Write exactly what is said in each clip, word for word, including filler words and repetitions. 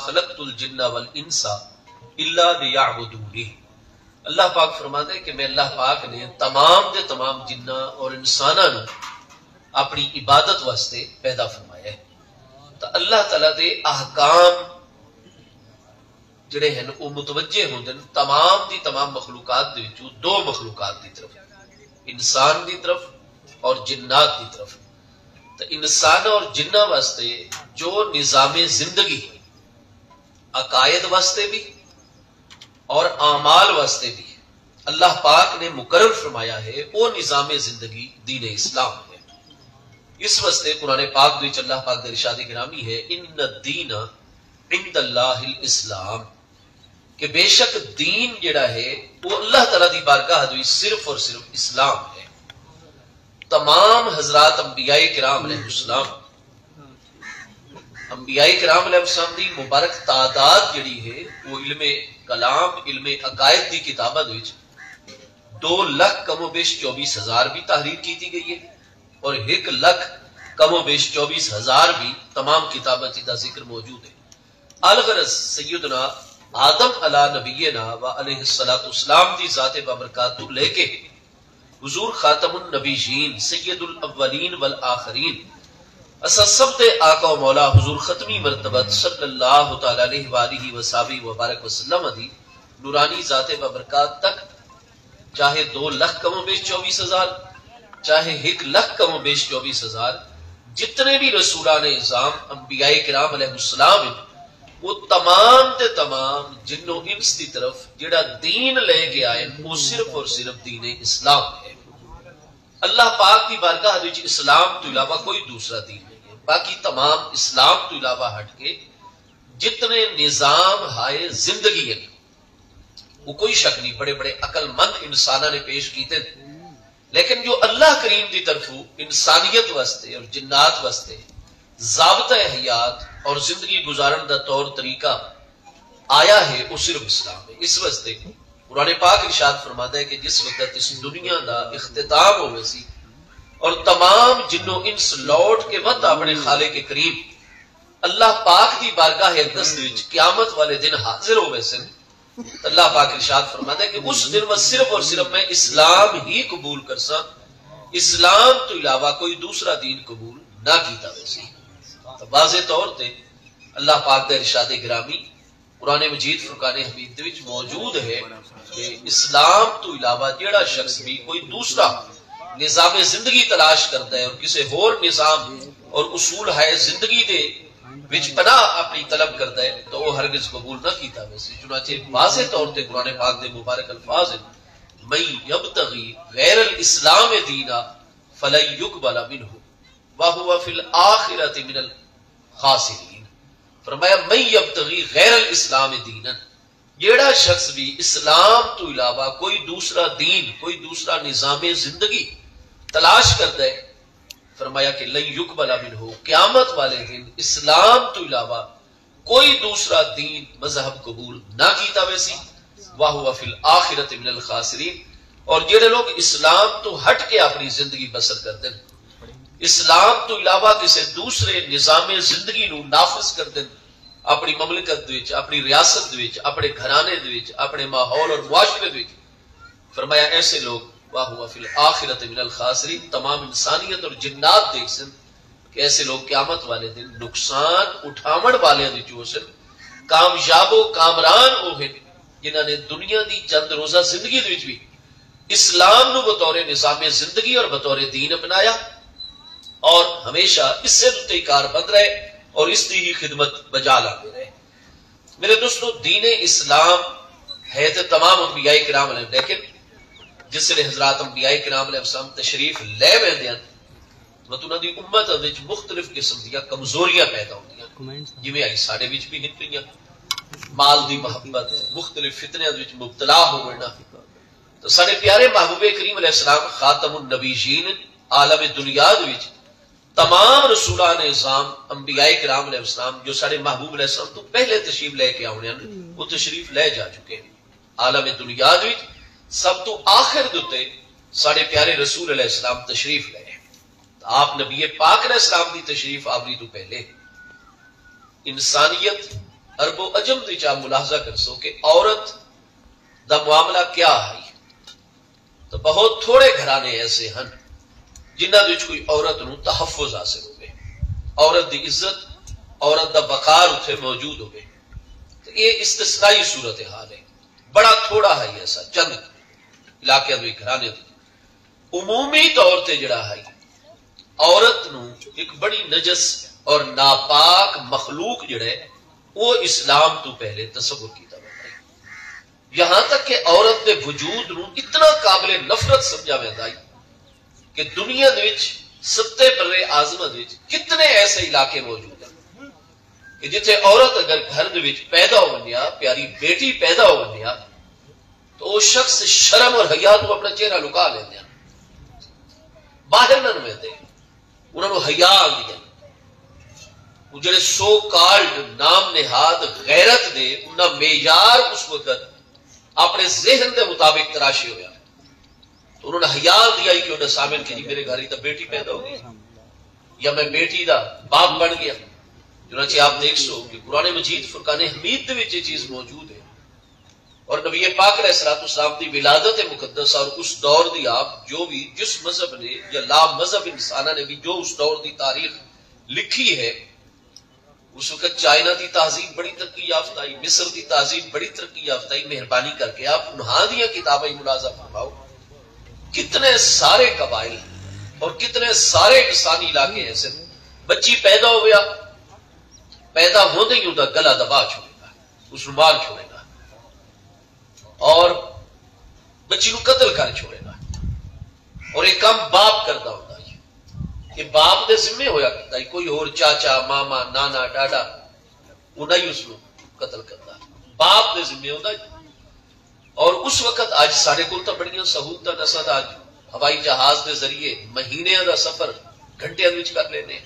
خلقت الجن والانس الا لیعبدونی۔ اللہ پاک فرماندے کہ میں اللہ پاک نے تمام دے تمام جناں اور انساناں نوں اپنی عبادت واسطے پیدا فرمایا ہے۔ تو اللہ تعالیٰ دے احکام جڑے ہیں، وہ متوجہ ہوندے ہیں تمام دی تمام مخلوقات دے وچوں دو مخلوقات دی طرف، انسان دی طرف اور جنات دی طرف۔ تو انسان اور جناں واسطے جو نظام زندگی ہے، عقائد واسطے بھی اور اعمال واسطے بھی اللہ پاک نے مقرر فرمایا ہے، وہ نظام زندگی دین اسلام ہے۔ اس واسطے قرآن پاک دے وچ اللہ پاک دا ارشاد گرامی ہے، ان الدین عند اللہ الاسلام، کہ بے شک دین جڑا ہے، وہ اللہ تعالیٰ دی بارگاہ دے وچ صرف اور صرف اسلام ہے۔ تمام حضرات انبیاء کرام علیہ السلام، انبیاء کرام علیہ السلام دی مبارک تعداد جڑی ہے، وہ علم کلام، علم عقائد دی کتاباں دے وچ دو لکھ کم و بیش چوبیس ہزار بھی تحریر کیتی گئی ہے، اور ایک لکھ کم و بیش چوبیس ہزار بھی تمام کتاباں چ دا ذکر موجود ہے۔ الغرض، سیدنا آدم علی نبینا و علیہ الصلوۃ والسلام دی ذات بابرکات تو لے کے حضور خاتم النبیین، سید الاولین والآخرین، اساں سب دے آقا و مولا حضور ختمی مرتبت صلی اللہ تعالیٰ علیہ وآلہ وصحبہ وبارک وسلم دی نورانی ذات بابرکات تک، چاہے دو لکھ کم و بیش چوبیس ہزار، چاہے ایک لکھ کم و بیش چوبیس ہزار، جتنے بھی رسولان عظام، انبیاء کرام علیہ السلام ہیں، وہ تمام دے تمام جن و انس دی طرف جڑا دین لے کے آئے، وہ صرف اور صرف دین اسلام ہے۔ اللہ پاک دی بارگاہ وچ اسلام تو علاوہ کوئی دوسرا دین نہیں ہے۔ باقی تمام اسلام تو علاوہ ہٹ کے جتنے نظام ہائے زندگی ہیں، وہ کوئی شک نہیں، بڑے بڑے عقل مند انساناں نے پیش کیتے ہیں۔ لیکن جو اللہ کریم دی طرفوں انسانیت واسطے اور جنات واسطے ضابطۂ حیات اور زندگی گزارن دا طور طریقہ آیا ہے، وہ صرف اسلام ہے۔ اس واسطے قرآن پاک ارشاد فرماتا ہے کہ جس وقت اس دنیا دا اختتام ہووے سی اور تمام جن و انس لوٹ کے وت اپنے خالق کریم اللہ پاک دی بارگاہ اقدس وچ قیامت والے دن حاضر ہووے سن، اللہ پاک ارشاد فرماتا ہے کہ اس دن میں صرف اور صرف میں اسلام ہی قبول کرساں، اسلام تو علاوہ کوئی دوسرا دین قبول نہ کیتا ویسی۔ تو واضح طور تے اللہ پاک دا ارشاد گرامی قرآن مجید فرقان حمید دے وچ موجود ہے کہ اسلام تو علاوہ جیڑا شخص بھی کوئی دوسرا نظام زندگی تلاش کرتا ہے اور کسی ہور نظام اور اصول ہے زندگی دے وچ پناہ اپنی طلب کردا ہے، تو او ہرگز قبول نہ کیتا ویسی۔ چنانچہ واضح طور تے قرآن پاک دے مبارک الفاظ ہن، "من یبتغی غیر الاسلام دینا فلن یقبل منہ وہو فی الآخرۃ من الخاسرین۔" فرمایا، "من یبتغی غیر الاسلام دینا"، جیڑا شخص بھی اسلام تو علاوہ کوئی دوسرا دین، کوئی دوسرا نظام زندگی تلاش کردا ہے، فرمایا کہ لن یقبل منہ، قیامت والے دن اسلام تو علاوہ کوئی دوسرا دین مذہب قبول نہ کیتا ویسی، وہو فی الآخرۃ من الخاسرین، اور جڑے لوگ اسلام تو ہٹ کے اپنی زندگی بسر کردن، اسلام تو علاوہ کسی دوسرے نظام زندگی نو نافذ کردن، اپنی مملکت دے وچ، اپنی ریاست دے وچ، اپنے گھرانے دے وچ، اپنے ماحول اور معاشرے دے وچ، فرمایا، ایسے لوگ، وہو فی الآخرۃ من الخاسرین، تمام انسانیت اور جنات دیکھ سن کہ ایسے لوگ قیامت والے دن نقصان اٹھاون والے وچوں سن، کامیاب و کامران او ہن جنہاں نے دنیا دی چند روزہ زندگی دے وچ بھی اسلام نو بطور نظام زندگی اور بطور دین اپنایا، اور ہمیشہ اس سے تے کار بند رہے اور اس دی ہی خدمت بجا لاتے رہے۔ میرے دوستو، دین اسلام ہے تے تمام انبیاء کرام علیہ، لیکن جس ویلے حضرات انبیاء کرام علیہ السلام تشریف لے ویندے ہیں، مت انہاں دی امت وچ مختلف قسم دیاں کمزوریاں پیدا ہوندیاں، جویں آئی ساڈے وچ بھی ہن پئیاں، مال دی محبت، مختلف فتنیاں وچ مبتلا ہو وینا۔ تو ساڈے پیارے محبوب کریم علیہ السلام خاتم النبیین، عالم دنیا دے وچ تمام رسولان عظام، انبیاء کرام علیہ السلام جو ساڈے محبوب علیہ السلام تو پہلے تشریف لے کے آونے ہیں، وہ تشریف لے جا چکے ہیں۔ عالم دنیا دے وچ سب تو آخر دے اتے ساڈے پیارے رسول علیہ السلام تشریف لے۔ آپ نبی پاک علیہ السلام دی تشریف آوری تو پہلے انسانیت عرب و عجم دی چا ملاحظہ کرسو کہ عورت دا معاملہ کیا ہئی؟ تو بہت تھوڑے گھرانے ایسے ہن جنہاں دے وچ کوئی عورت نوں تحفظ حاصل ہوے، عورت دی عزت، عورت دا وقار اتھے موجود ہوے۔ تو یہ استثنائی صورتحال ہے، بڑا تھوڑا ہے ایسا، چند علاقیاں دے گھرانے دے۔ عمومی طور تے جڑا ہے، عورت نوں ایک بڑی نجس اور ناپاک مخلوق جڑا ہے، وہ اسلام تو پہلے تصور کیتا ویندا ہے۔ یہاں تک کہ عورت دے وجود نوں اتنا قابل نفرت سمجھا ویندا ہے کہ دنیا دے وچ ستے بر اعظم دے وچ کتنے ایسے علاقے موجود ہیں کہ جتھے عورت اگر گھر دے وچ پیدا ہو ونجے، پیاری بیٹی پیدا ہو ونجے، تو وہ شخص شرم اور حیا تو اپنا چہرہ لکا لیندے ہیں، باہر نہ ویندے، انہاں نوں حیا آندی ہے۔ وہ جڑے سو کالڈ نام نہاد غیرت دے، انہاں معیار اس وقت اپنے ذہن دے مطابق تراشے ہویا۔ تو انہوں نے حیا آندی آئی کہ انہیں سامن کہ جی میرے گھر ہی تو بیٹی پیدا ہو گئی، یا میں بیٹی دا باپ بن گیا۔ چنانچہ آپ دیکھ سو کہ قرآن مجید فرقان حمید دے وچ یہ چیز موجود ہے۔ اور نبی پاک علیہ الصلوۃ والسلام دی ولادت مقدسہ اور اس دور دی آپ جو بھی جس مذہب نے یا لا مذہب انسانہ نے بھی جو اس دور دی تاریخ لکھی ہے، اس وقت چائنا دی تہذیب بڑی ترقی یافتہ ہی، مصر دی تہذیب بڑی ترقی یافتہ ہی۔ مہربانی کر کے آپ انہاں دیاں کتاباں ہی ملاحظہ فرماؤ، کتنے سارے قبائل اور کتنے سارے انسانی علاقے ایسے، بچی پیدا ہو گیا، پیدا ہوندے ہی اوندا گلا دبا چھوڑے گا، اس نوں مار چھوڑے گا اور بچی نوں قتل کر چھوڑے گا۔ اور یہ کم باپ کردا ہوندا ہے، یہ باپ دے ذمے ہویا کردا ہے۔ کوئی ہور چاچا، ماما، نانا، ڈاڈا، وہ نہیں اس نوں قتل کردا، باپ دے ذمے ہوندا ہے۔ اور اس وقت، اج ساڈے کول تاں بڑیاں سہولتاں، اساں تاں اج ہوائی جہاز دے ذریعے مہینیاں دا سفر گھنٹیاں وچ کر لینے۔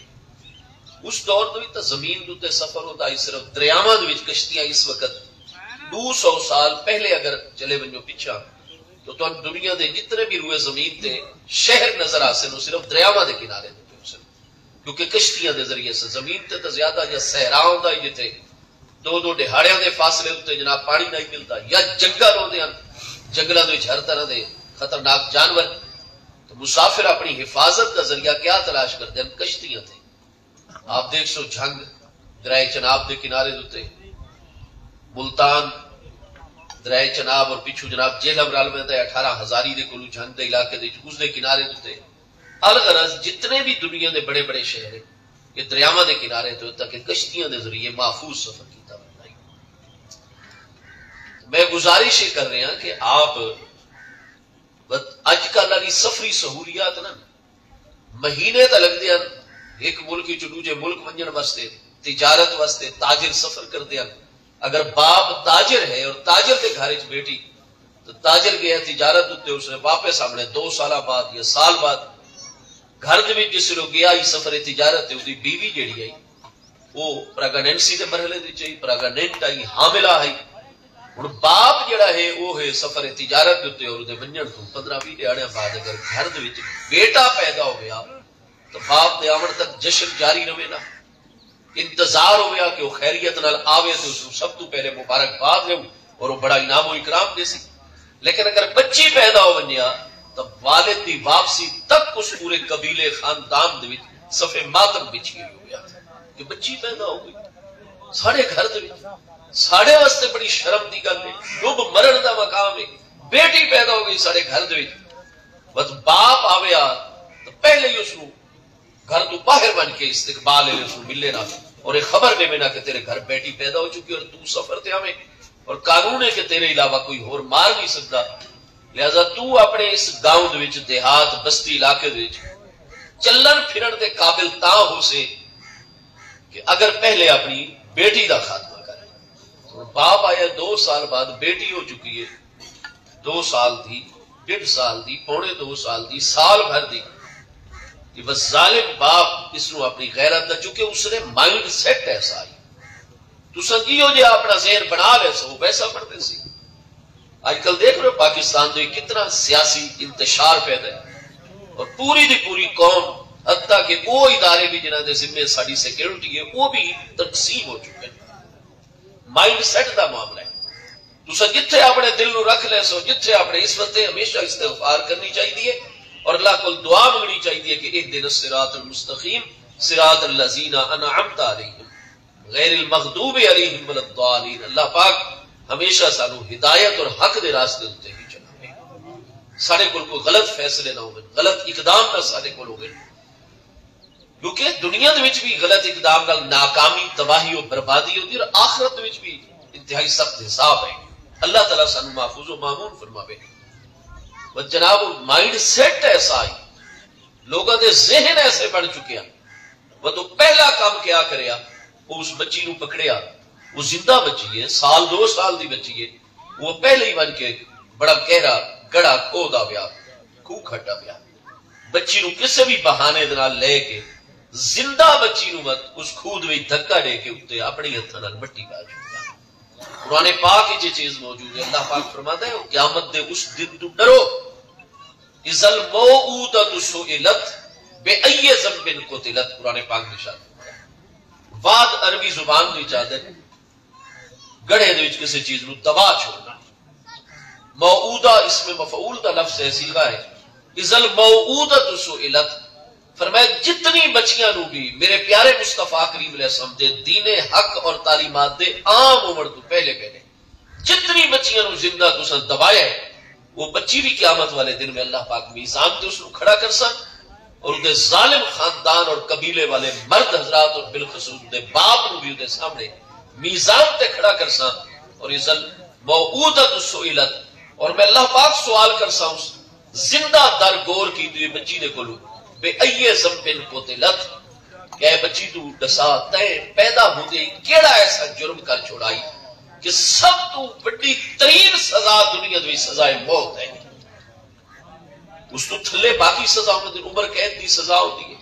اس دور دے وچ تاں زمین دے اُتے سفر ہوندا ہی صرف دریاواں دے وچ۔ کشتیاں اس وقت دو سو سال پہلے اگر چلے ونجو پچھاں، تو تہاں دنیا دے جتنے بھی روئے زمین تے شہر نظر آسن، وہ صرف دریاواں دے کنارے دے اُتے ہوسن۔ کیونکہ کشتیاں دے ذریعے سے زمین تے تاں زیادہ یا صحرا ہوندا ہے جتھے دو دو ݙیہاڑیاں دے فاصلے اُتے جناب پاݨی نہیں ملدا، یا جنگل ہوندے ہن، جنگلاں دے وچ ہر طرح دے خطرناک جانور۔ تو مسافر اپݨی حفاظت دا ذریعہ کیا تلاش کردے ہن؟ کشتیاں تے۔ آپ دیکھ سو جھنگ دریائے چناب دے کنارے دے اُتے، ملتان، دریائے چناب اور پچھوں جناب جہلم رل ویندا ہے اٹھارہ ہزاری دے کولوں جھنگ دے علاقے دے وچ، اس دے کنارے دے اُتے۔ الغرض جتنے بھی دنیا دے بڑے بڑے شہر ہیں، یہ دریاواں دے کنارے تے تاکہ کشتیاں دے ذریعے محفوظ سفر کیتا ویندا ہے۔ میں گزارش یہ کر رہا کہ آپ بس اج کل والی سفری سہولیات نا، مہینے تاں لڳدے ہن ہک ملک وچوں ݙوجھے ملک ونڄݨ واسطے، تجارت واسطے، تاجر سفر کردے ہن۔ اگر باپ تاجر ہے اور تاجر دے گھر وچ بیٹی، تو تاجر ڳیا تجارت اُتے، اس نے واپس آوݨے دو سالاں بعد یا سال بعد۔ گھر دے وچ جس ویلے ڳیا ہی سفر تجارت تے، اودی بیوی جیڑھی ہئی، وہ پریگننسی دے مرحلے دے وچ ہئی، پریگننٹ ہئی، حاملہ ہئی۔ ہݨ باپ جیڑھا ہے، وہ ہے سفر تجارت دے اُتے، اور اودے ونڄݨ توں پندرہ ویہہ ݙیہاڑیاں بعد اگر گھر دے وچ بیٹا پیدا ہو گیا، تو باپ دے آوݨ تک جشن جاری رہے نا۔ انتظار ہویا کہ وہ خیریت نال آوے تے اس نوں سب توں پہلے مبارکباد ݙیوں اور وہ بڑا انعام و اکرام ݙیسی۔ لیکن اگر بچی پیدا ہو ونجیا، تو والد دی واپسی تک اس پورے قبیلے خاندان دے وچ صف ماتم بچھی ہوئی ہویا کہ بچی پیدا ہو گئی ساڈے گھر دے وچ، ساڈے واسطے بڑی شرم دی گل ہے، ڈب مرن دا مقام ہے، بیٹی پیدا ہو گئی ساڈے گھر دے وچ۔ بس باپ آویا تو پہلے ہی اس نوں گھر توں باہر ونڄ کے استقبال ہے، اس نوں ملے نا اور یہ خبر ݙیوے نا کہ تیرے گھر بیٹی پیدا ہو چکی اور توں سفر تے آویں، اور قانون ہے کہ تیرے علاوہ کوئی ہور مار نہیں سکدا۔ لہذا توں اپنے اس گاؤں دے وچ، دیہات، بستی، علاقے دے وچ چلن پھرن دے قابل تاں ہوسیں کہ اگر پہلے اپنی بیٹی دا خاتمہ کریں۔ ہݨ باپ آیا، دو سال بعد بیٹی ہو چکی ہے، دو سال دی، ڈیڑھ سال دی، پونے دو سال دی، سال بھر دی۔ یہ بس ظالم باپ اس نوں اپنی غیرت دا، چونکہ اس نے مائنڈ سیٹ ایسا ہی۔ تساں جیہو جہا اپنا ذہن بݨا لے سو، ویسا بݨدے سی۔ اج کل دیکھ رہے ہو پاکستان دے کتنا سیاسی انتشار پیدا ہے، اور پوری دی پوری قوم، حتیٰ کہ وہ ادارے بھی جنہاں دے ذمے ساڈی سیکیورٹی ہے، وہ بھی تقسیم ہو چکے ہیں۔ مائنڈ سیٹ دا معاملہ ہے۔ تساں جتھے اپݨے دل نوں رکھ لیسو، جتھے اپݨے، اس واسطے ہمیشہ استغفار کرنی چاہیدی ہے اور اللہ کول دعا منگݨی چاہیدی ہے کہ اہدنا الصراط المستقیم صراط الذین انعمت علیہم غیر المغضوب علیہم ولا الضالین۔ اللہ پاک ہمیشہ سانوں ہدایت اور حق دے راستے اُتے ہی چلاوے۔ ساݙے کول کوئی غلط فیصلے نہ ہوون، غلط اقدام نہ ساݙے کول ہوون، کیونکہ دنیا دے وچ بھی غلط اقدام نال ناکامی، تباہی و بربادی ہوندی ہے اور آخرت دے وچ بھی انتہائی سخت حساب ہے۔ اللہ تعالیٰ سانوں محفوظ و مامون فرماوے۔ بس جناب، مائنڈ سیٹ ایسا ہے، لوگاں دے ذہن ایسے بݨ چکے ہیں۔ وہ تو پہلا کام کیا کریا؟ وہ اس بچی نو پکڑیا، وہ زندہ بچی ہے، سال دو سال دی بچی ہے، وہ پہلے ہی ونڄ کے بڑا گہرا گڑھا کھوہ دا پیا، کھوہ کھٹا پیا۔ بچی نو کسے بھی بہانے دے نال لے کے، زندہ بچی نو وت اس کھوہ دے وچ دھکا ݙے کے اُتے اپݨے ہتھاں نال مٹی پا چھوڑیا۔ قرآن پاک وچ یہ چیز موجود ہے۔ اللہ پاک فرماتا ہے، قیامت دے اس دن تو ݙرو، اذا الموءودۃ سئلت بأی ذنب قتلت۔ قرآن پاک نے ارشاد فرمایا۔ واد عربی زبان دے وچ آہدے گڑھے دے وچ کسی چیز نو دبا چھوڑنا۔ موعودہ اسم مفعول دا لفظ ہے، صیغہ ہے۔ اذا الموعودۃ سئلت۔ فرمایا، جتنی بچیاں نو بھی میرے پیارے مصطفیٰ کریم علیہ السلام دے دین حق اور تعلیمات دے عام ہووݨ تو پہلے پہلے جتنی بچیاں نو زندہ تساں دبایا ہے، وہ بچی بھی قیامت والے دن میں اللہ پاک میزان تے اس نو کھڑا کرساں، اور اُدے ظالم خاندان اور قبیلے والے مرد حضرات اور بالخصوص اُدے باپ نو بھی اُدے سامنے میزان تے کھڑا کرساں، اور اذا الموعودۃ سئلت، اور میں اللہ پاک سوال کرساں اس زندہ در گور کیتی ہوئی بچی دے کولوں، بأی ذنب قتلت، کہ اے بچی، توں ݙسا، تیں پیدا ہوندے ہی کیڑھا ایسا جرم کر چھوڑائی کہ سب توں وݙی ترین سزا دنیا دی سزائے موت ہے۔ اس توں تھلے باقی سزا ہوندی، عمر قید دی سزا ہوندی ہے،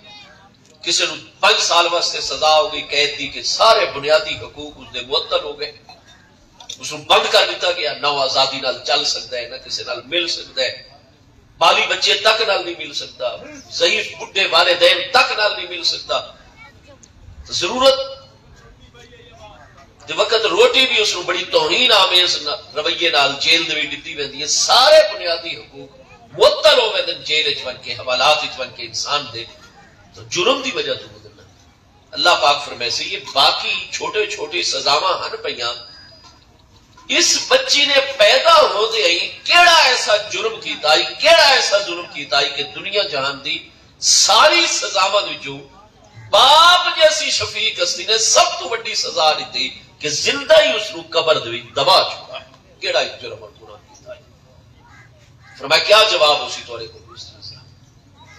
کسے نوں پنج سال واسطے سزا ہو گئی قید دی کہ سارے بنیادی حقوق اس دے معطل ہو گئے، اس نوں بند کر دتا گیا، نہ وہ آزادی نال چل سکدا ہے، نہ کسے نال مل سکدا ہے، بالی بچے تک نال نہیں مل سکدا، ضعیف بڈھے والدین تک نال نہیں مل سکدا۔ ضرورت دے وقت روٹی بھی اس نوں بڑی توہین آمیز ن-، رویے نال جیل دے وچ ݙتی ویندی ہے۔ سارے بنیادی حقوق معطل ہو ویندن جیل وچ ونڄ کے، حوالات وچ ونڄ کے انسان دے، تو جرم دی وجہ تو گزرنا۔ اللہ پاک فرمائے سے، یہ باقی چھوٹے چھوٹے سزاواں ہن پیاں، اس بچی نے پیدا ہوندے ہی کیڑا ایسا جرم کیتا ہی، کیڑا ایسا ظلم کیتا ہی کہ دنیا جہان دی ساری سزاواں دے وچوں باپ جیسی شفیق ہستی نے سب تو وڈی سزا ݙتی کہ زندہ ہی اس نوں قبر دے وچ دبا چھوڑا۔ کیڑا ہی جرم اور گناہ کیتا ہی؟ فرمایا، کیا جواب ہو سی تہاݙے کول اس چیز دا؟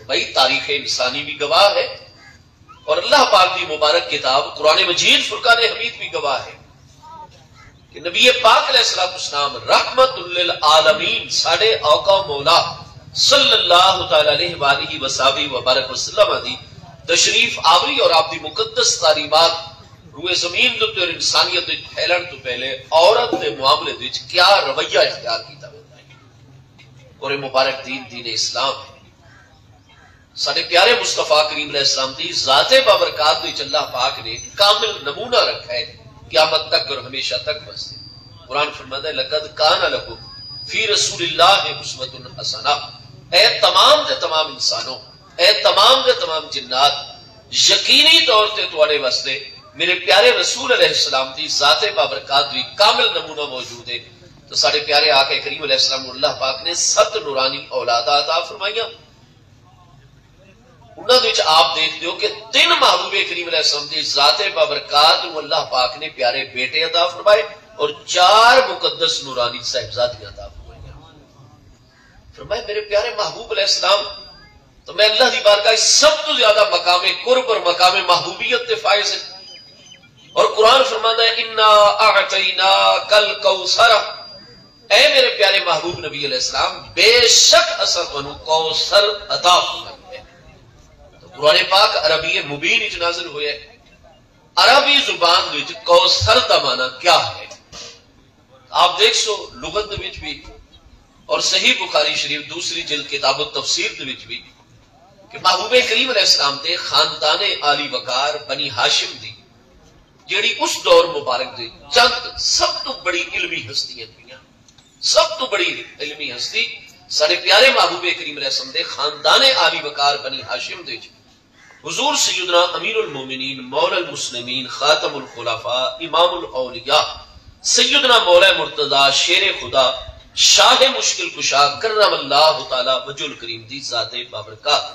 بھائی، تاریخ انسانی بھی گواہ ہے، اور اللہ پاک دی مبارک کتاب قرآن مجید فرقان حمید بھی گواہ ہے کہ نبی پاک علیہ الصلوۃ والسلام رحمت للعالمین، ساڈے آقا مولا صلی اللہ تعالی علیہ وآلہ وصحبہ وبارک وسلم دی تشریف آوری اور آپ دی مقدس تعلیمات روئے زمین دے اُتے اور انسانیت وچ پھیلݨ توں پہلے عورت دے معاملے دے وچ کیا رویہ اختیار کیتا ویندا ہے، اور یہ مبارک دین، دین اسلام ہے۔ ساݙے پیارے مصطفیٰ کریم علیہ السلام دی ذات بابرکات وچ اللہ پاک نے کامل نمونہ رکھا ہے، قیامت تک اور ہمیشہ تک واسطے۔ قرآن فرماتا ہے، لقد کان لکم فی رسول اللہ اسوۃ حسنہ، اے تمام دے تمام انسانوں، اے تمام دے تمام جنات، یقینی طور تے تہاݙے واسطے میرے پیارے رسول علیہ السلام دی ذات بابرکات وی کامل نمونہ موجود ہے۔ تو ساݙے پیارے آقا کریم علیہ السلام نوں اللہ پاک نے ست نورانی اولاداں عطا فرمائیاں۔ انہاں دے وچ آپ ݙیکھدے ہو کہ تن محبوب کریم علیہ السلام دی ذات بابرکات نوں اللہ پاک نے پیارے بیٹے عطا فرمائے اور چار مقدس نورانی صاحبزادیاں عطا فرمائیاں۔ فرمایا، میرے پیارے محبوب علیہ السلام، تو میں اللہ دی بارگاہ وچ سب تو زیادہ مقام قرب اور مقام محبوبیت تے فائز ہے۔ اور قرآن فرماندا ہے، انا اعطیناک الکوثر، اے میرے پیارے محبوب نبی علیہ السلام، بے شک اساں تانوں کوثر عطا فرمائی ہے۔ تو قرآن پاک عربی مبین وچ نازل ہویا ہے۔ عربی زبان وچ کوثر دا معنی کیا ہے؟ آپ ݙیکھسو لغت دے وچ بھی اور صحیح بخاری شریف دوسری جلد کتاب التفسیر دے وچ بھی کہ محبوب کریم علیہ السلام دے خاندان عالی وقار بنی ہاشم دی جیڑھی اس دور مبارک دے چند سب توں بڑی علمی ہستیاں تھیاں۔ سب توں بڑی علمی ہستی ساڈے پیارے محبوب کریم علیہ السلام دے خاندان عالی وقار بنی ہاشم دے وچ حضور سیدنا امیر المومنین، مولا المسلمین، خاتم الخلفاء، امام الاولیاء، سیدنا مولا مرتضی شیر خدا، شاہ مشکل کشا، کرم اللہ تعالی وجہ الکریم دی ذات بابرکات،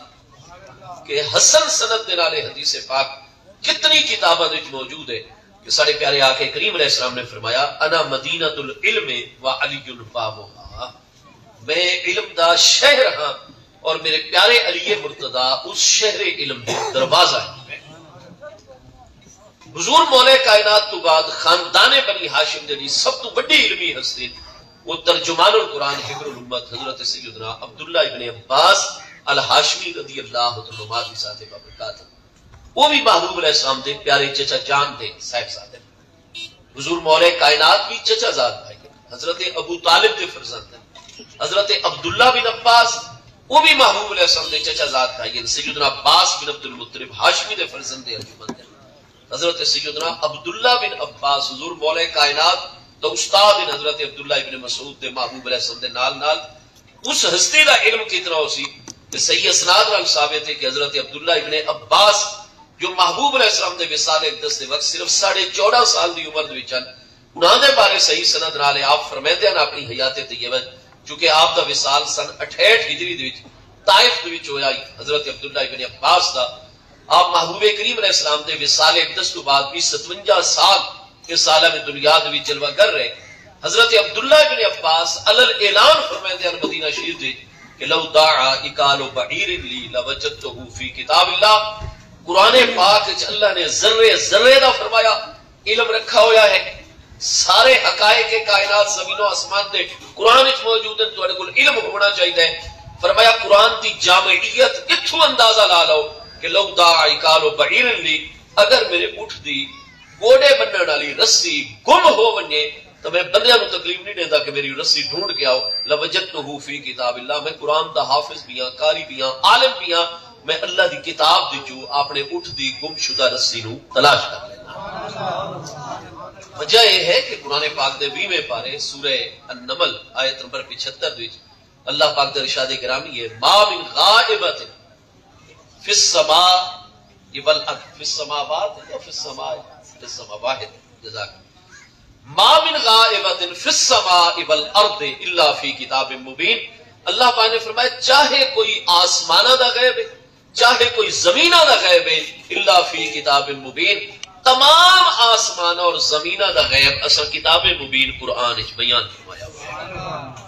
کہ حسن سند دے نال اے حدیث پاک کتنی کتاباں دے وچ موجود ہے، کہ ساڈے پیارے آقا کریم علیہ السلام نے فرمایا، "انا مدینۃ العلم و علی بابھا"، میں علم دا شہر ہاں اور میرے پیارے علی مرتضی اس شہر علم دے دروازہ ہیں۔ حضور مولا کائنات تو بعد خاندان بنی ہاشم جیڑھی سب تو وڈی علمی ہستی، وہ ترجمان القرآن حبر الامت حضرت سیدنا عبداللہ ابن عباس الہاشمی رضی اللہ تعالی عنہما دی ذات بابرکات۔ وہ بھی محبوب علیہ السلام دے پیارے چچا جان دے صاحبزادے۔ حضور مولا کائنات بھی چچا زاد بھائی ہیں، حضرت ابو طالب دے فرزند ہیں۔ حضرت عبداللہ بن عباس، وہ بھی محبوب علیہ السلام دے چچا زاد بھائی ہیں۔ سیدنا عباس بن عبد المطلب ہاشمی دے فرزند انجمند ہیں۔ حضرت سیدنا عبداللہ بن عباس حضور مولا کائنات دا استاد ہیں، حضرت عبداللہ ابن مسعود دے محبوب علیہ السلام دے نال نال۔ اس ہستی دا علم کتنا ہو سی کہ صحیح اسناد نال ثابت ہے کہ حضرت عبداللہ ابن عباس جو محبوب علیہ السلام دے وصال اقدس دے وقت صرف ساڑھے چوݙاں سال دی عمر دے وچ ہن، انہاں دے بارے صحیح سند نال ہے۔ آپ فرمیندے ہن اپنی حیات طیبہ، چونکہ آپ دا وصال سن اٹھہٹھ ہجری دے وچ طائف دے وچ ہویا ہی۔ حضرت عبداللہ ابن عباس دا آپ محبوب کریم علیہ السلام دے وصال اقدس تو بعد بھی ستونجا سال اس عالم دنیا دے وچ جلوہ گر رہے۔ حضرت عبداللہ ابن عباس علی الاعلان فرمائندے ہیں مدینہ شریف دے کہ "لو دعا عقال بعیر لی لوجدتہ فی کتاب اللہ"، قرآن پاک وچ اللہ نے ذرے ذرے دا فرمایا علم رکھا ہویا ہے۔ سارے حقائق کائنات زمین و آسمان دے قرآن وچ موجود ہیں، تہاڈے کول علم ہونا چاہیدا ہے۔ فرمایا قرآن دی جامعیت اتھوں اندازہ لا لو کہ "لو دعا عقال بعیر لی"، اگر میرے اٹھ دی گوڈے بنن والی رسی گم ہو ونجے تو میں بندیاں نوں تکلیف نہیں دیندا کہ میری رسی ڈھونڈ کے آؤ۔ "لوجدتہ فی کتاب اللہ"، میں قرآن دا حافظ بھی ہاں، قاری بھی ہاں، عالم بھی ہاں، میں اللہ دی کتاب دے وچوں اپنے اٹھ دی گم شدہ رسی نوں تلاش کر لینا۔ وجہ یہ ہے کہ قرآن پاک دے ویہویں پارے سورہ النمل آیت نمبر پچھتر دے وچ اللہ پاک دا ارشاد گرامی ہے، "ما من غائبۃ فی السماء والارض"، فی السماوات یا فی السماء، فی السماء واحد، جزاک اللہ۔ "ما من غائبۃ فی السماء والارض الا فی کتاب مبین"، اللہ پاک نے فرمایا، چاہے کوئی آسماناں دا غیب ہے، چاہے کوئی زمیناں دا غیب ہے، "الا فی کتاب مبین"، تمام آسماناں اور زمیناں دا غیب اساں کتاب مبین قرآن وچ بیان فرمایا ہوا ہے۔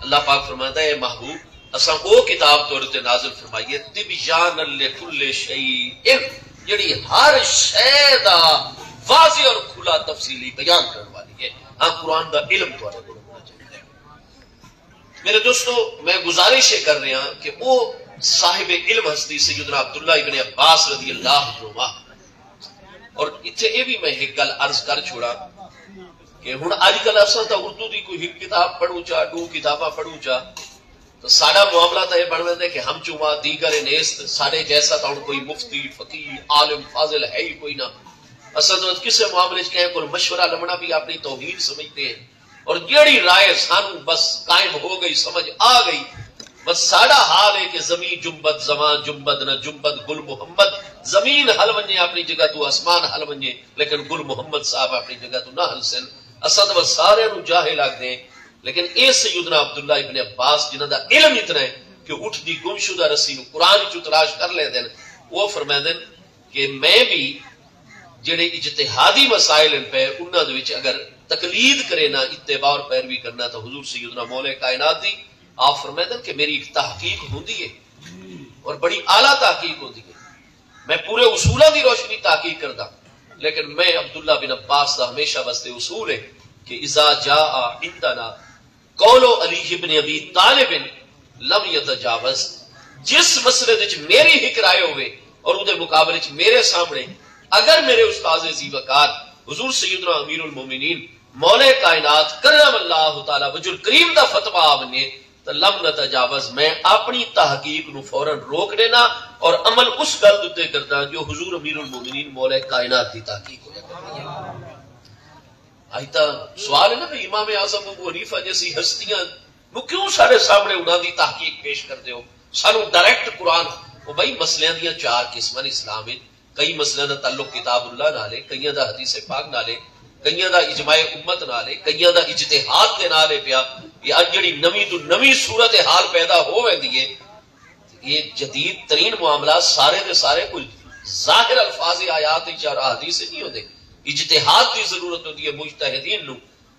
اللہ پاک فرماتا ہے، "اے محبوب، اساں او کتاب تہاڈے تے نازل فرمائی ہے، تبیانا لکل شیء"، جڑی ہر شے دا واضح اور کھلا تفصیلی بیان کرن والی ہے۔ ہاں، قرآن دا علم تہاڈے کول ہونا چاہیے۔ میرے دوستو، میں گزارش یہ کر رہا کہ وہ صاحب علم ہستی سیدنا عبداللہ ابن عباس رضی اللہ عنہما، اور اتھے یہ بھی میں ایک گل عرض کر چھوڑا کہ ہن اج کل اساں تاں اردو دی کوئی ہک کتاب پڑھوں چا، ڈو کتاباں پڑھوں چا، تو ساڈا معاملہ تاں یہ بن ویندے کہ ہم چوا دیگر نیست، ساڈے جیسا تاں ہن کوئی مفتی، فقیہ، عالم، فاضل ہے ہی کوئی نہ۔ اساں تاں کسے معاملے وچ کہیں کول مشورہ لونا بھی اپنی توہین سمجھدے ہیں۔ اور جیڑھی رائے سانوں بس قائم ہو گئی، سمجھ آ گئی، بس ساڈا حال ہے کہ زمین جنبد، زمان جنبد، نہ جنبد گل محمد، زمین ہل ونجے اپنی جگہ تو، آسمان ہل ونجے، لیکن گل محمد صاحب اپنی جگہ تو نہ ہلسن۔ اساں تاں بس سارے نوں جاہل آکھدے ہیں، لیکن اے سیدنا عبداللہ ابن عباس جنہاں دا علم اتنا ہے کہ اٹھ دی گمشدہ رسی نوں قرآن وچوں تلاش کر لیندے ہن، وہ فرمیندے ہن کہ میں بھی جڑے اجتہادی مسائل ہن پئے، انہاں دے وچ اگر تقلید کرینا، اتباع اور پیروی کرنا، تو حضور سیدنا مولا کائنات دی آپ فرمیندن کہ میری ایک تحقیق ہوندی ہے اور بڑی اعلیٰ تحقیق ہوندی ہے۔ میں پورے اصولاں دی روشنی تحقیق کردا، لیکن میں عبداللہ بن عباس دا ہمیشہ واسطے اصول ہے کہ اذا جاء عندنا قول علی ابن ابی طالب لم یتجاوز، جس مسئلے وچ میری ہک رائے ہوے اور اودے مقابلے وچ میرے سامنے اگر میرے استاد ذی وقار حضور سیدنا امیر المومنین مولا کائنات کرم اللہ تعالی وجہ الکریم دا فتویٰ آ ونجے تو لم نتجاوز، میں اپنی تحقیق نو فوراً روک ڈینا، اور عمل اس گل اتے کرداں جو حضور امیر المومنین مولا کائنات دی تحقیق ہویا کردی ہے۔ اج تاں سوال ہے نا بھئی، امام اعظم ابو حنیفہ جیسی ہستیاں نو کیوں ساڈے سامنے انہاں دی تحقیق پیش کردے ہو؟ سانو ڈائریکٹ قرآن۔ او بھائی، مسئلیاں دیاں چار قسماں نے اسلام وچ۔ کئی مسئلیاں دا تعلق کتاب اللہ نال ہے، کئیاں دا حدیث پاک نال ہے، کئیاں دا اجماع امت نال ہے، کئیاں دا اجتہاد دے نال ہے پیا۔ یہ اج جڑی نویں تو نویں صورت حال پیدا ہو ویندی ہے، یہ جدید ترین معاملات سارے دے سارے کوئی ظاہر الفاظ آیات وچ اور احادیث وچ نہیں ہوندے۔ اجتہاد دی ضرورت ہوندی ہے مجتہدین نو۔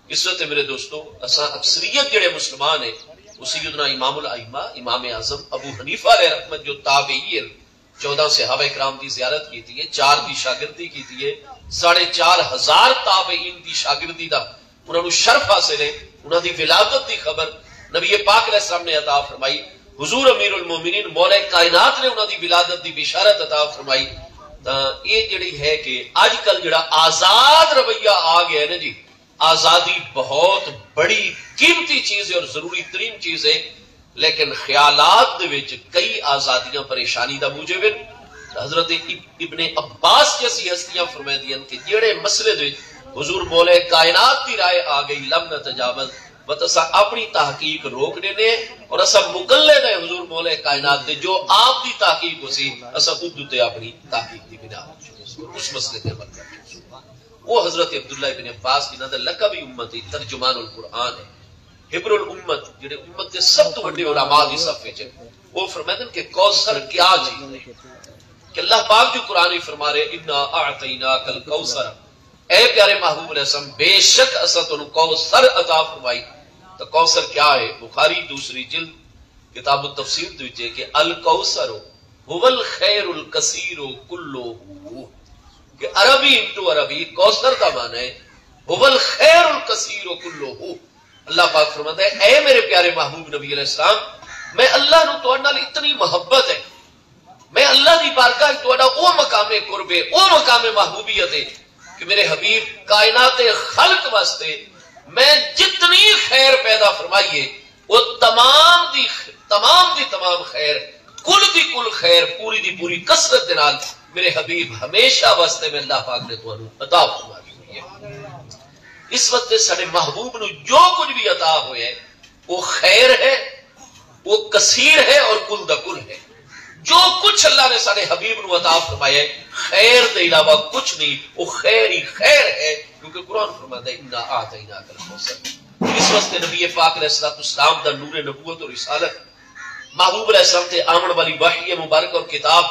اس وقت میرے دوستو، اساں اکثریت جڑے مسلمان ہیں، وہ سیدنا امام الائمہ، امام اعظم ابو حنیفہ علیہ رحمت جو تابعی ہیں، چودہ صحابہ کرام دی زیارت کیتی ہے، چار دی شاگردی کیتی ہے، ساڑھے چار ہزار تابعین دی شاگردی دا انہاں نوں شرف حاصل ہے۔ انہاں دی ولادت دی خبر نبی پاک علیہ السلام نے عطا فرمائی، حضور امیر المومنین مولا کائنات نے انہاں دی ولادت دی بشارت عطا فرمائی۔ تاں یہ جڑی ہے کہ اج کل جڑا آزاد رویہ آ گیا ہے نا جی، آزادی بہت بڑی قیمتی چیز ہے اور ضروری ترین چیز ہے، لیکن خیالات دے وچ کئی آزادیاں پریشانی دا موجب ہن۔ حضرت اب-، ابن عباس جیسی ہستیاں فرمیندیاں کہ جیڑھے مسئلے دے وچ حضور مولا کائنات دی رائے آ گئی، لم نتجاوز، بس اساں اپنی تحقیق روک ݙیندے ہیں اور اساں مقلد ہیں حضور مولا کائنات دے، جو آپ دی تحقیق ہوسی، اساں اودے اتے اپنی تحقیق دی بنا اس مسئلے تے عمل کر سکوں۔ وہ حضرت عبداللہ ابن عباس، جنہاں دا لقب ہی امتی ترجمان القرآن ہے، حبر الامت، جڑے امت دے سب تو وڈے علماء دی صف وچ ہیں، وہ فرمائدن کہ کوثر کیا چیز ہے؟ کہ اللہ پاک جو قرآن وچ فرما رہے، "انا اعطیناک الکوثر"، اے پیارے محبوب علیہ السلام، بے شک اساں تانوں کوثر عطا فرمائی۔ تو کوثر کیا ہے؟ بخاری دوسری جلد کتاب التفسیر دے وچ ہے کہ الکوثر هو الخیر الکثیر کلہ، کہ عربی انٹو عربی کوثر دا معنی ہے هو الخیر الکثیر کلہ۔ اللہ پاک فرماتا ہے، اے میرے پیارے محبوب نبی علیہ السلام، میں اللہ نو تہاڈے نال اتنی محبت ہے، میں اللہ دی بارگاہ وچ تہاڈا او مقام قرب ہے، او مقام محبوبیت ہے کہ میرے حبیب کائنات خلق واسطے میں جتنی خیر پیدا فرمائی ہے، وہ تمام دی، تمام دی تمام خیر، کل دی کل خیر، پوری دی پوری کثرت دے نال میرے حبیب ہمیشہ واسطے میں اللہ پاک نے تانوں عطا فرما دی ہوئی ہے۔ اس واسطے ساڈے محبوب نو جو کچھ بھی عطا ہویا ہے، وہ خیر ہے، وہ کثیر ہے اور کل دا کل ہے۔ جو کچھ اللہ نے ساڈے حبیب نو عطا فرمایا ہے، خیر دے علاوہ کچھ نہیں، وہ خیر ہی خیر ہے، کیونکہ قرآن فرماتا ہے، "انا اعطیناک الکوثر۔" اس واسطے نبی پاک علیہ الصلوۃ والسلام دا نور نبوت اور رسالت، محبوب علیہ السلام تے آون والی وحی مبارک اور کتاب،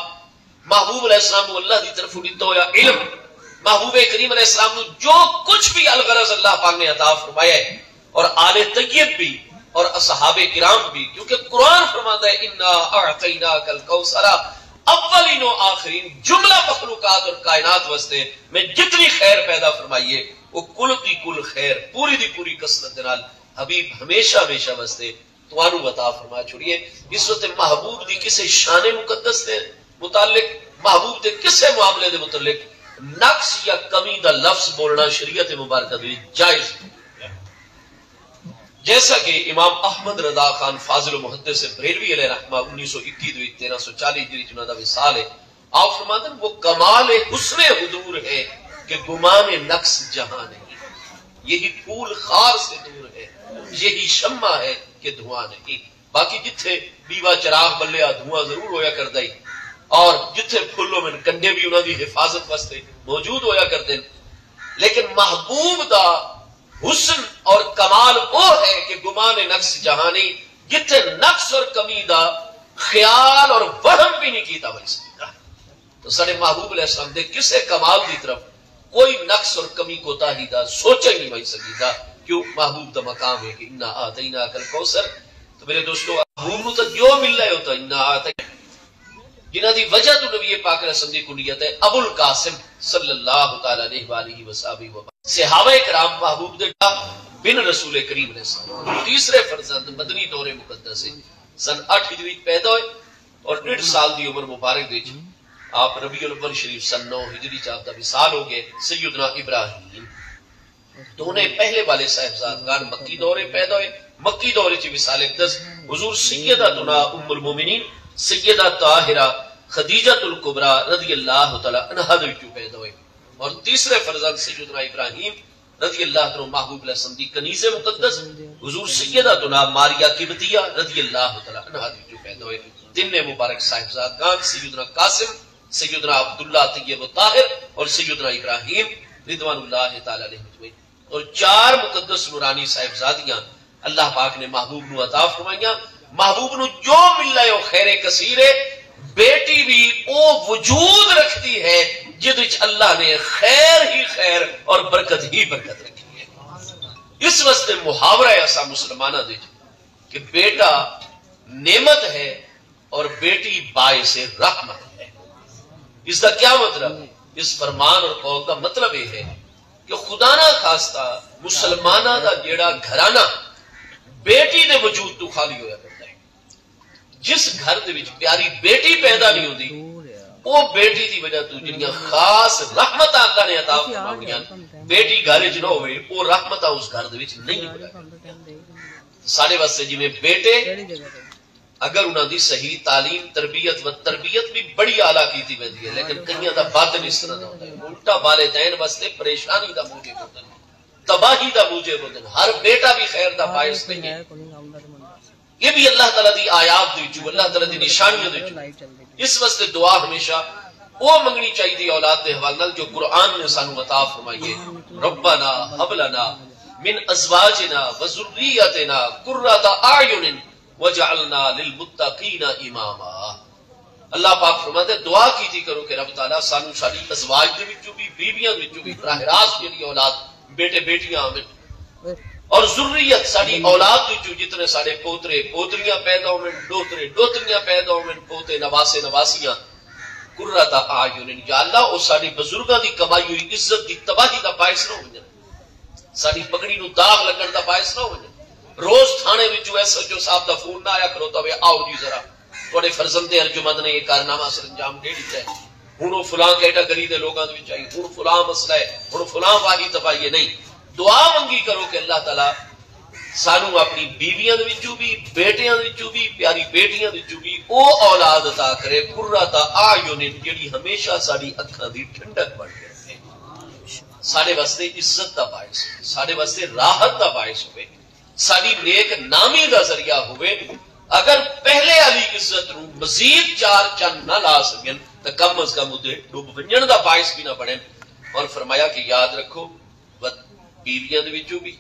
محبوب علیہ السلام کو اللہ دی طرف ݙتا ہویا علم، محبوب کریم علیہ السلام نو جو کچھ بھی الغرض اللہ پاک نے عطا فرمایا ہے، اور آل طیب بھی اور اصحاب کرام بھی، کیونکہ قرآن فرماتا ہے، "انا اعطیناک الکوثر"، اولین و آخرین، جملہ مخلوقات اور کائنات واسطے میں جتنی خیر پیدا فرمائی ہے، وہ کل دی کل خیر، پوری دی پوری کثرت دے نال حبیب ہمیشہ ہمیشہ واسطے تانوں عطا فرما چھوڑی ہے۔ اس وقت محبوب دی کسے شان مقدس دے متعلق، محبوب دے کسے معاملے دے متعلق نقص یا کمی دا لفظ بولنا شریعت مبارکہ دے وچ جائز نہیں۔ جیسا کہ امام احمد رضا خان فاضل محدث بریلوی علیہ رحمہ انیس سو اکی دے وچ، تیرہ سو چالیس ہجری وچ انہاں دا وصال ہے، آپ فرماندن، "وہ کمال حسن حضور ہے کہ گمان نقص جہاں نہیں، یہی پھول خار سے دور ہے، یہی شمع ہے کہ دھواں نہیں۔" باقی جتھے ݙیوا چراغ ٻلیا، دھواں ضرور ہویا کردا ہی، اور جتھے پھل ہوون، کنڈے بھی انہاں دی حفاظت واسطے موجود ہویا کردے ہن۔ لیکن محبوب دا حسن اور کمال او ہے کہ گمان نقص جہاں نہیں، جتھے نقص اور کمی دا خیال اور وہم بھی نہیں کیتا وڄ سڳدا۔ تو ساݙے محبوب علیہ السلام دے کسے کمال دی طرف کوئی نقص اور کمی کوتاہی دا سوچا ہی نہیں وڄ سڳدا۔ کیوں؟ محبوب دا مقام ہے کہ "انا اعطیناک الکوثر۔" تو میرے دوستو، محبوب نو تو جو مل رہے ہوتا، "انا اعطینا"، جنہاں دی وجہ تو نبی پاک علیہ السلام دی کنیت ہے ابو القاسم صلی اللہ تعالی علیہ وآلہ وصحبہ وبارک۔ صحابہ کرام محبوب دے بن رسول کریم علیہ السلام تیسرے فرزند مدنی دور مقدس ہے، سن اٹھ ہجری پیدا ہوئے اور ݙیڈھ سال دی عمر مبارک دے وچ آپ ربیع الاول شریف سن نو ہجری چ آپ دا وصال ہو گئے۔ سیدنا ابراہیم دونے پہلے والے صاحبزادگان مکی دور پیدا ہوئے، مکی دور وچ وصال اقدس حضور سیدتنا ام المومنین سیدہ طاہرہ خدیجۃ الکبریٰ رضی اللہ تعالیٰ عنہا دے وچوں پیدا ہوئے، اور تیسرے فرزند سیدنا ابراہیم رضی اللہ عنہ، محبوب علیہ السلام دی کنیز مقدس، حضور سیدتنا ماریہ قبطیہ رضی اللہ تعالیٰ عنہا دے وچوں پیدا ہوئے۔ تینے مبارک صاحبزادگان سیدنا قاسم، سیدنا عبداللہ طیب الطاہر اور سیدنا ابراہیم رضوان اللہ تعالیٰ علیہ اجمعین۔ اور چار مقدس نورانی صاحبزادیاں اللہ پاک نے محبوب نو عطا فرمائیاں۔ محبوب نو جو ملے او خیر کثیر ہے۔ بیٹی بھی او وجود رکھدی ہے جد وچ اللہ نے خیر ہی خیر اور برکت ہی برکت رکھی ہے۔ اس واسطے محاورہ ہے اساں مسلماناں دے وچ کہ بیٹا نعمت ہے اور بیٹی باعث رحمت ہے۔ اس دا کیا مطلب؟ اس فرمان اور قول دا مطلب یہ ہے کہ خدا نہ خواستہ مسلماناں دا جیڑا گھرانہ بیٹی دے وجود تو خالی ہویا کرتا ہے۔ جس گھر دے وچ پیاری بیٹی پیدا نہیں ہوندی، او بیٹی دی وجہ تو جڑیاں خاص رحمتاں اللہ نے عطا فرماونیاں، بیٹی گھر وچ نہ ہوئے، او رحمتاں اس گھر دے وچ نہیں ہویا کرنیاں۔ ساڈے واسطے جویں بیٹے، اگر انہاں دی صحیح تعلیم، تربیت و تربیت بھی بڑی اعلیٰ کیتی ویندی ہے، لیکن کئیاں دا باطن اس طرح دا ہوندا ہے، الٹا والدین واسطے پریشانی دا موجب ہوندے نے، تباہی دا موجب ہوندے نے۔ ہر بیٹا بھی خیر دا باعث نہیں ہے۔ یہ بھی اللہ تعالیٰ دی آیات دے وچوں، اللہ تعالیٰ دی نشانیاں دے وچوں۔ اس واسطے دعا ہمیشہ او منگنی چاہیے اولاد دے حوالے نال جو قرآن نے سانو عطا فرمائی ہے، ربنا ہب لنا من ازواجنا و ذریتنا قرۃ اعین وجعلنا للمتقین اماما۔ اللہ پاک فرماتے ہیں، دعا کیتی کرو کہ رب تعالیٰ سانو ساری ازواج دے وچوں بھی، بیویاں دے وچوں بھی براہ راست جڑی اولاد، بیٹے بیٹیاں آون، اور ذریت ساری اولاد دے وچوں جتنے سارے پوترے پوتریاں پیدا ہون، ڈوترے ڈوتریاں پیدا ہون، پوتے نواسے نواسیاں، قرۃ اعین، یا اللہ، او ساری بزرگاں دی کمائی ہوئی عزت دی تباہی دا باعث نہ ہو ونجن۔ ساݙی پڳڑی نوں داغ لڳݨ دا باعث نہ ہووے۔ روز تھاݨے وچوں ایس ایچ او صاحب دا فون نہ آیا کھلوتا ہووے، آؤ جی ذرا تہاݙے فرزند ارجمند نے یہ کارنامہ سر انجام ݙے ݙتا ہے، ہݨ او فلاں کیٹاگری دے لوکاں دے وچ آئی، ہݨ فلاں مسئلہ ہے، ہݨ فلاں واہی تباہی ہے۔ نہیں، دعا منگی کرو کہ اللہ تعالیٰ سانوں اپݨی بیویاں دے وچوں بھی، بیٹیاں دے وچوں بھی، پیاری بیٹیاں دے وچوں بھی او اولاد عطا کرے، قرۃ اعین، جیڑھی ہمیشہ ساݙی اکھاں دی ٹھنڈک بݨ کے رکھے۔ ساݙے واسطے عزت دا باعث ہووے، ساݙے واسطے راحت دا باعث ہووے، ساݙی نیک نامی دا ذریعہ ہووے۔ اگر پہلے آلی عزت نوں مزید چار چن نہ لا سڳن تاں کم از کم اودے ݙب ونڄݨ دا باعث بھی نہ بݨن۔ اور فرمایا کہ یاد رکھو، و بیویاں دے وچوں بھی،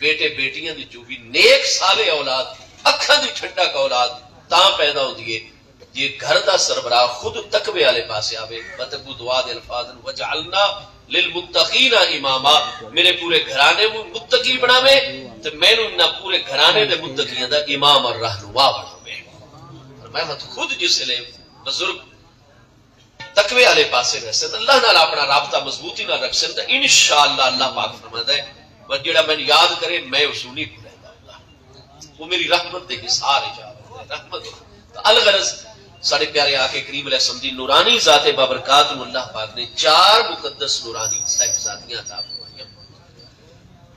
بیٹے بیٹیاں دے وچوں بھی نیک صالح اولاد، اکھاں دی ٹھنڈک اولاد تاں پیدا ہوندی ہے جے گھر دا سربراہ خود تقوی والے پاسے آوے۔ مت اڳوں دعا دے الفاظ ہن، وجعلنا للمتقین اماما، میرے پورے گھرانے کوں متقی بݨاوے تے مینوں انہاں پورے گھرانے دے متقیاں دا امام اور رہنما بݨاوے۔ فرمایا مت خود جس ویلے بزرگ تقوی والے پاسے رہسن، اللہ نال اپݨا رابطہ مضبوطی نال رکھسن، تاں انشاءاللہ اللہ پاک فرماندا ہے، بس جیڑھا مینوں یاد کرے، میں اس نوں نہیں بھلیندا اللہ۔ وہ میری رحمت دے حصار وچ آ ویندے، رحمت۔ تاں الغرض، ساݙے پیارے آقا کریم علیہ السلام دی نورانی ذات بابرکات نوں اللہ پاک نے چار مقدس نورانی صاحبزادیاں عطا فرمائیاں۔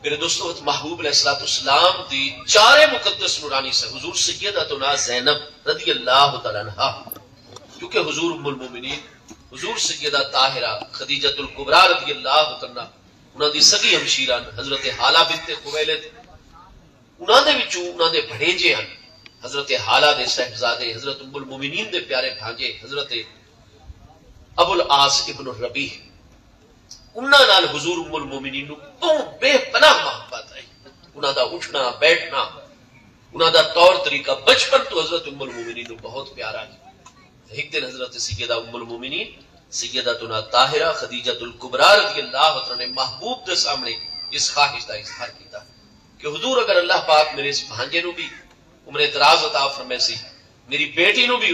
میرے دوستو، حضرت محبوب علیہ الصلوۃ والسلام دی چارے مقدس نورانی سے حضور سیدتنا زینب رضی اللہ تعالیٰ عنہا، کیونکہ حضور ام المومنین، حضور سیدہ طاہرہ خدیجۃ الکبریٰ رضی اللہ تعالیٰ عنہا، انہاں دی سڳی ہمشیرہ ہن، حضرت ہالہ بنت خویلد، انہاں دے وچوں انہاں دے بھݨیجے ہن، حضرت ہالہ دے صاحبزادے، حضرت ام المومنین دے پیارے بھانجے، حضرت ابو العاص ابن الربیع، انہاں نال حضور ام المومنین نوں ٻہوں بے پناہ محبت ہے۔ انہاں دا اٹھنا، بیٹھنا، انہاں دا طور طریقہ بچپن توں حضرت ام المومنین نوں بہت پیارا ہے۔ ہک دن حضرت سیدہ ام المومنین سیدتنا طاہرہ خدیجۃ الکبریٰ رضی اللہ تعالیٰ عنہا نے محبوب دے سامنے اس خواہش دا اظہار کیتا کہ حضور، اگر اللہ پاک میرے اس بھانجے نوں بھی عمر دراز عطا فرمیسی، میری بیٹی نوں بھی،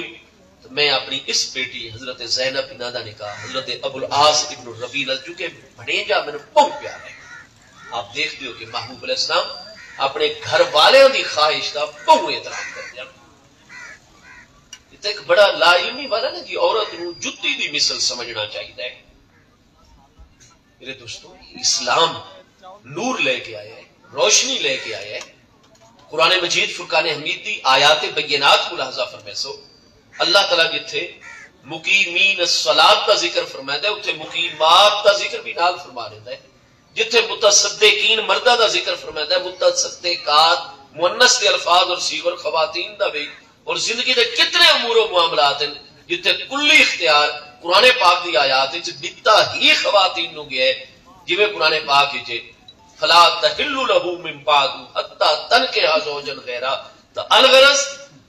تو میں اپݨی اس بیٹی حضرت زینب انہاں دا نکاح حضرت ابو العاص ابن الربیع نال، چونکہ بھݨیجا مینوں ٻہوں پیارا ہے۔ آپ ݙیکھدے ہو کہ محبوب علیہ السلام اپݨے گھر والیاں دی خواہش دا ٻہوں احترام کردے ہن۔ اتھے ہک بڑا لا علمی والا نا جی، عورت نوں جتی دی مثل سمجھݨا چاہیدا ہے۔ میرے دوستو، اسلام نور لے کے آیا ہے، روشنی لے کے آیا ہے۔ قرآن مجید فرقان حمید دی آیات بینات ملاحظہ فرمیسو، اللہ تعالیٰ جتھے مقیمین الصلاۃ دا ذکر فرمائے، اتھے مقیمات دا ذکر بھی نال فرما دیتا ہے۔ جتھے متصدقین مردہ دا ذکر فرمائے، متصدقات مؤنث دے الفاظ اور صیغ اور خواتین دا بھی، اور زندگی دے کتنے امور و معاملات ہیں جتھے کلی اختیار قرآن پاک دی آیات وچ ڈتا ہی خواتین نو گیا ہے، جویں قرآن پاک وچ ہے، "فلا تحل له من بعد حتی تنکح زوجا غیرہ۔" تو الغرض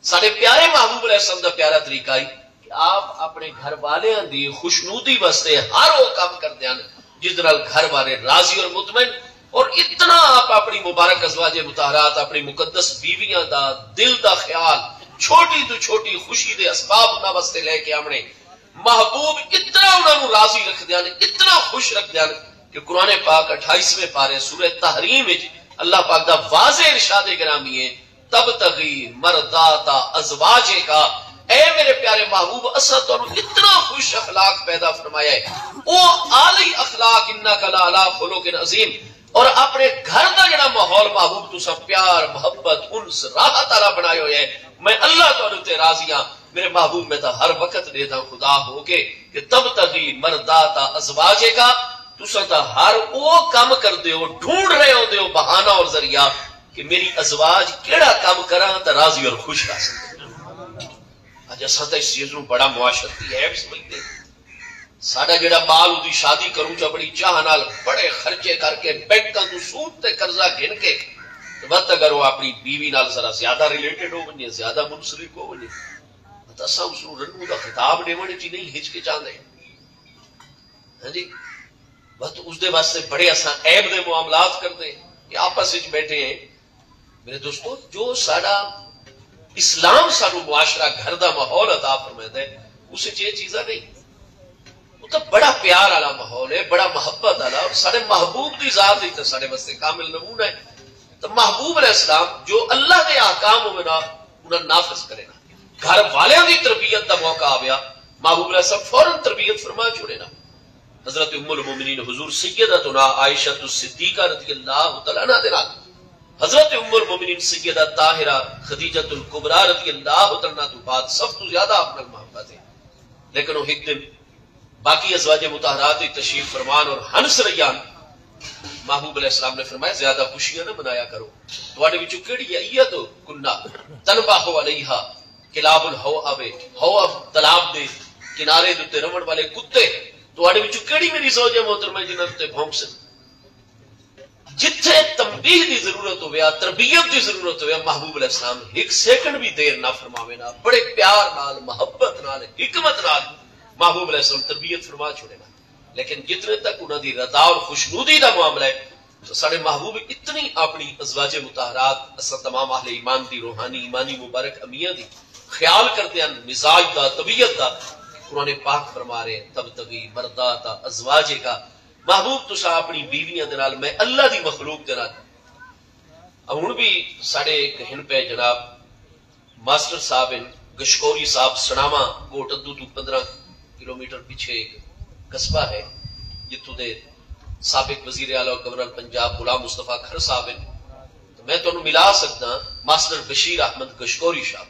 ساڈے پیارے محبوب علیہ السلام دا پیارا طریقہ ہی کہ آپ اپنے گھر والیاں دی خوشنودی واسطے ہر وہ کام کردے ہیں جس نال گھر والے راضی اور مطمئن، اور اتنا آپ اپنی مبارک ازواج مطہرات، اپنی مقدس بیویاں دا دل دا خیال، چھوٹی تو چھوٹی خوشی دے اسباب انہاں واسطے لے کے آونے۔ محبوب اتنا انہاں نوں راضی رکھدے ہیں، اتنا خوش رکھدے ہیں کہ قرآن پاک اٹھائیسویں پارے سورہ تحریم وچ اللہ پاک دا واضح ارشاد گرامی ہے، "تبتغی مرضات ازواجک۔" اے میرے پیارے محبوب، اساں تانوں اتنا خوش اخلاق پیدا فرمایا ہے، او اعلی اخلاق، "انک لعلی خلق عظیم۔" اور اپنے گھر دا جڑا ماحول محبوب، تساں پیار، محبت، انس، راحت والا بنایا ہویا ہے۔ میں اللہ تانوں تے راضی ہاں۔ میرے محبوب، میں تاں ہر وقت ݙیہداں خدا ہو کے کہ "تبتغی مرضات ازواجک"، تساں تاں ہر او کم کردے ہو، ڈھونڈ رہے ہوندے ہو بہانہ اور ذریعہ کہ میری ازواج کیڑا کم کراں تاں راضی اور خوش رہ سکدے۔ اڄ اساں تاں اس چیز نوں بڑا معاشرتی عیب سمجھدے۔ ساݙا جیڑھا ٻال اوندی شادی کروں چا بڑی چاہ نال بڑے خرچے کر کے بینکاں توں سود تے قرضہ گھن کے، تے وت اگر او اپݨی بیوی نال ذرا زیادہ ریلیٹڈ ہو ونڄے، زیادہ منسلک ہو ونڄے، تے اساں اس نوں رنو دا خطاب ݙیوݨ وچ ہی نہیں ہچکچاندے۔ ہاں جی، بس اس دے واسطے بڑے اساں عیب دے معاملات کردے ہیں کہ آپس وچ بیٹھے ہیں۔ میرے دوستو، جو ساڈا اسلام سانو معاشرہ گھر دا ماحول عطا فرمائے، اس وچ یہ چیزاں نہیں۔ وہ تو بڑا پیار والا ماحول ہے، بڑا محبت والا، اور سارے محبوب دی ذات ہی تو سارے واسطے کامل نمونہ ہے۔ تو محبوب علیہ السلام جو اللہ دے احکام ہوئے نا، انہاں نافذ کرے نا۔ گھر والیاں دی تربیت دا موقع آویا، محبوب علیہ السلام فوراً تربیت فرما چھوڑے نا۔ حضرت ام المومنین حضور سیدتنا عائشہ الصدیقہ رضی اللہ تعالیٰ عنہا دے نال، حضرت ام المومنین سیدہ طاہرہ خدیجۃ الکبریٰ رضی اللہ تعالیٰ عنہا تو بعد سب تو زیادہ آپ نال محبت ہے۔ لیکن وہ ایک دن باقی ازواج مطہرات دی تشریف فرمان اور ہنس رہیان، محبوب علیہ السلام نے فرمایا، "زیادہ خوشیاں نہ منایا کرو، تواڈے وچوں کیڑی ایت کنہ تنباہ علیہا کلاب الحواب، حواب تالاب دے کنارے دے تے رہن والے کتے، تواڈے وچوں کیڑی میری زوج محترمہ ہے جنہاں تے بھونکسن؟" جتھے تنبیہ دی ضرورت ہویا، تربیت دی ضرورت ہویا، محبوب علیہ السلام ایک سیکنڈ بھی دیر نہ فرماوے نا، بڑے پیار نال، محبت نال، حکمت نال محبوب علیہ السلام تربیت فرما چھوڑے نا۔ لیکن جتنے تک انہاں دی رضا اور خوشنودی دا معاملہ ہے، تو ساڈے محبوب اتنی اپنی ازواج مطہرات، اساں تمام اہل ایمان دی روحانی ایمانی مبارک امیاں دی خیال کردے ہیں، مزاج دا، طبیعت دا۔ قرآن پاک فرما رہے، "تبتغی مرضات ازواجک"، محبوب تساں اپنی بیویاں دے نال، میں اللہ دی مخلوق دے نال۔ ہن بھی ساڈے ایک ہن پہ جناب ماسٹر صاحب ہن، گشکوری صاحب، سناواں کوٹ ادو توں پندرہ کلومیٹر پچھے ایک قصبہ ہے، جتھوں دے سابق وزیر اعلیٰ اور گورنر پنجاب غلام مصطفیٰ کھر صاحب ہن۔ تو میں تانوں ملا سکدا ماسٹر بشیر احمد گشکوری صاحب،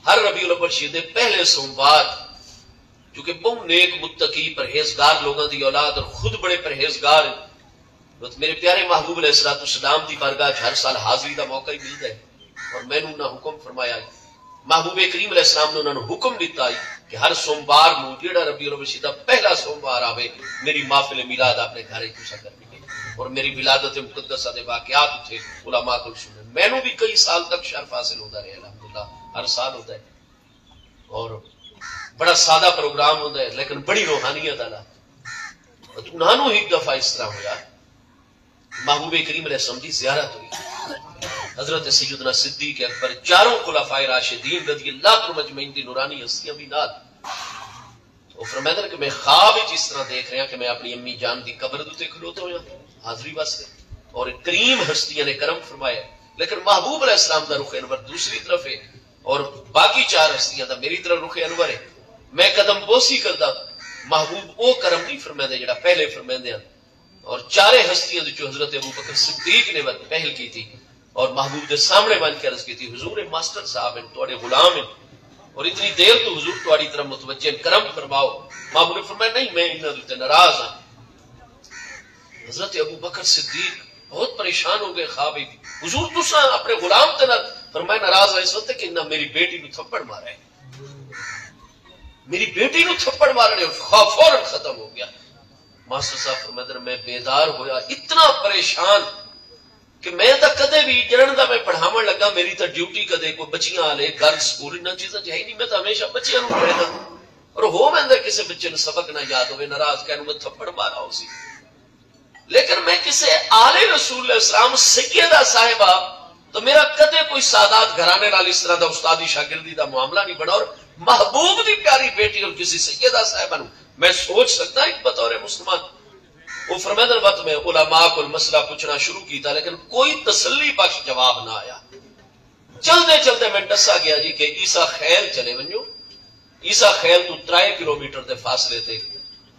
ہر ربیع الاول شریف دے پہلے سوموار، کیونکہ بہوں نیک، متقی، پرہیزگار لوگاں دی اولاد اور خود بڑے پرہیزگار ہن۔ بس میرے پیارے محبوب علیہ الصلوۃ والسلام دی بارگاہ وچ ہر سال حاضری دا موقع ہی ملدا ہے، اور مینوں انہاں حکم فرمایا ہے۔ محبوب کریم علیہ السلام نے انہاں نوں حکم ݙتا ہے کہ ہر سوموار نوں، جیڑھا ربیع الاول شریف دا پہلا سوموار آوے، میری محفل میلاد اپنے گھر وچ تساں کرنی ہے، اور میری ولادت مقدسہ دے واقعات اتھے علماء کول سنن۔ مینوں بھی کئی سال تک شرف حاصل ہوندا رہیا، الحمدللہ ہر سال ہوندا ہے۔ اور بڑا سادہ پروگرام ہوندا ہے، لیکن بڑی روحانیت والا۔ انہاں نوں ہک دفعہ اس طرح ہویا، محبوب کریم علیہ السلام دی زیارت ہوئی۔ حضرت سیدنا صدیق اکبر، چاروں خلفائے راشدین رضی اللہ عنہم اجمعین دی نورانی ہستیاں بھی نال۔ وہ فرمائے کہ میں خواب وچ اس طرح دیکھ رہا کہ میں اپنی امی جان دی قبر دے تے کھلوتا ہویا، حاضری واسطے، اور کریم ہستیاں نے کرم فرمایا، لیکن محبوب علیہ السلام دا رخ انور دوسری طرف ہے، اور باقی چار ہستیاں دا میری طرف رخ انور ہے۔ میں قدم بوسی کردا، محبوب او کرم نہیں فرمیندے جڑا پہلے فرمیندے ہن۔ اور چارے ہستیاں دے وچوں حضرت ابو بکر صدیق نے وت پہل کیتی اور محبوب دے سامنے ونج کے عرض کیتی، "حضور، اے ماسٹر صاحب ہن، تہاڈے غلام ہن۔" اور اتنی دیر توں حضور تہاݙی طرف متوجہ ہن، کرم فرماؤ۔ ماموں نے فرمایا، نہیں، میں انہاں دے اتے ناراض ہاں۔ حضرت ابو بکر صدیق بہت پریشان ہو گئے خواب وچ، حضور تساں اپݨے غلام تے نال؟ فرمایا، ناراض ہاں اس واسطے کہ انہاں میری بیٹی نوں تھپڑ مارا ہے، میری بیٹی نوں تھپڑ مارنے، خواب فوراً ختم ہو گیا۔ ماسٹر صاحب فرماندے، میں بیدار ہویا اتنا پریشان کہ میں تاں کدے وی، جنہاں دا میں پڑھاوݨ لگا، میری تاں ڈیوٹی کدے کوئی بچیاں والے، گرلز سکول، انہاں چیزاں چ ہے ہی نہیں، میں تاں ہمیشہ بچیاں نوں پڑھیندا۔ اور ہو ویندا کسے بچے نوں سبق نہ یاد ہووے، ناراض کہہ نوں میں تھپڑ مارا ہوسی۔ لیکن میں کسے آل رسول علیہ السلام، سیدہ صاحبہ، تو میرا کدے کوئی سادات گھرانے نال اس طرح دا استادی شاگردی دا معاملہ نہیں بنا، اور محبوب دی پیاری بیٹی اور کسی سیدہ صاحبہ نوں میں سوچ سکدا ایک بطور مسلمان۔ وہ فرمیندن، وت میں علماء کول مسئلہ پچھنا شروع کیتا، لیکن کوئی تسلی بخش جواب نہ آیا۔ چلدے چلدے میں ڈسا گیا جی کہ عیسیٰ خیل چلے ونجو، عیسیٰ خیل تو ترائے کلومیٹر دے فاصلے تے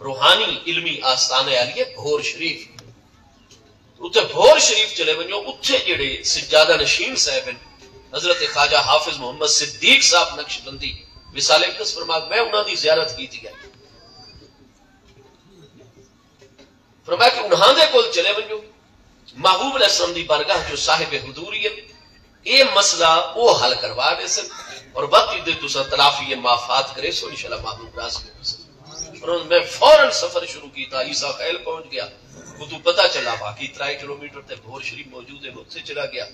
روحانی علمی آستانے آلیے بھور شریف، اتھے بھور شریف چلے ونجو، اتھے جڑے سجادہ نشین صاحب ہیں، حضرت خواجہ حافظ محمد صدیق صاحب نقشبندی، وصال اقدس فرمایا، میں انہاں دی زیارت کیتی ہے۔ فرمایا کہ انہاں دے کول چلے ونجو، محبوب علیہ السلام دی بارگاہ جو صاحب حضوری ہے، اے مسئلہ او حل کروا ݙیسن، اور باقی دے تساں تلافی مافات کریسو، انشاءاللہ محبوب راضی ہوسن۔ اور میں فوراً سفر شروع کیتا، عیسیٰ خیل پہنچ گیا، اتوں پتہ چلا واقعی ترائے کلومیٹر تے بھور شریف موجود ہے، میں اتھے چلا گیا۔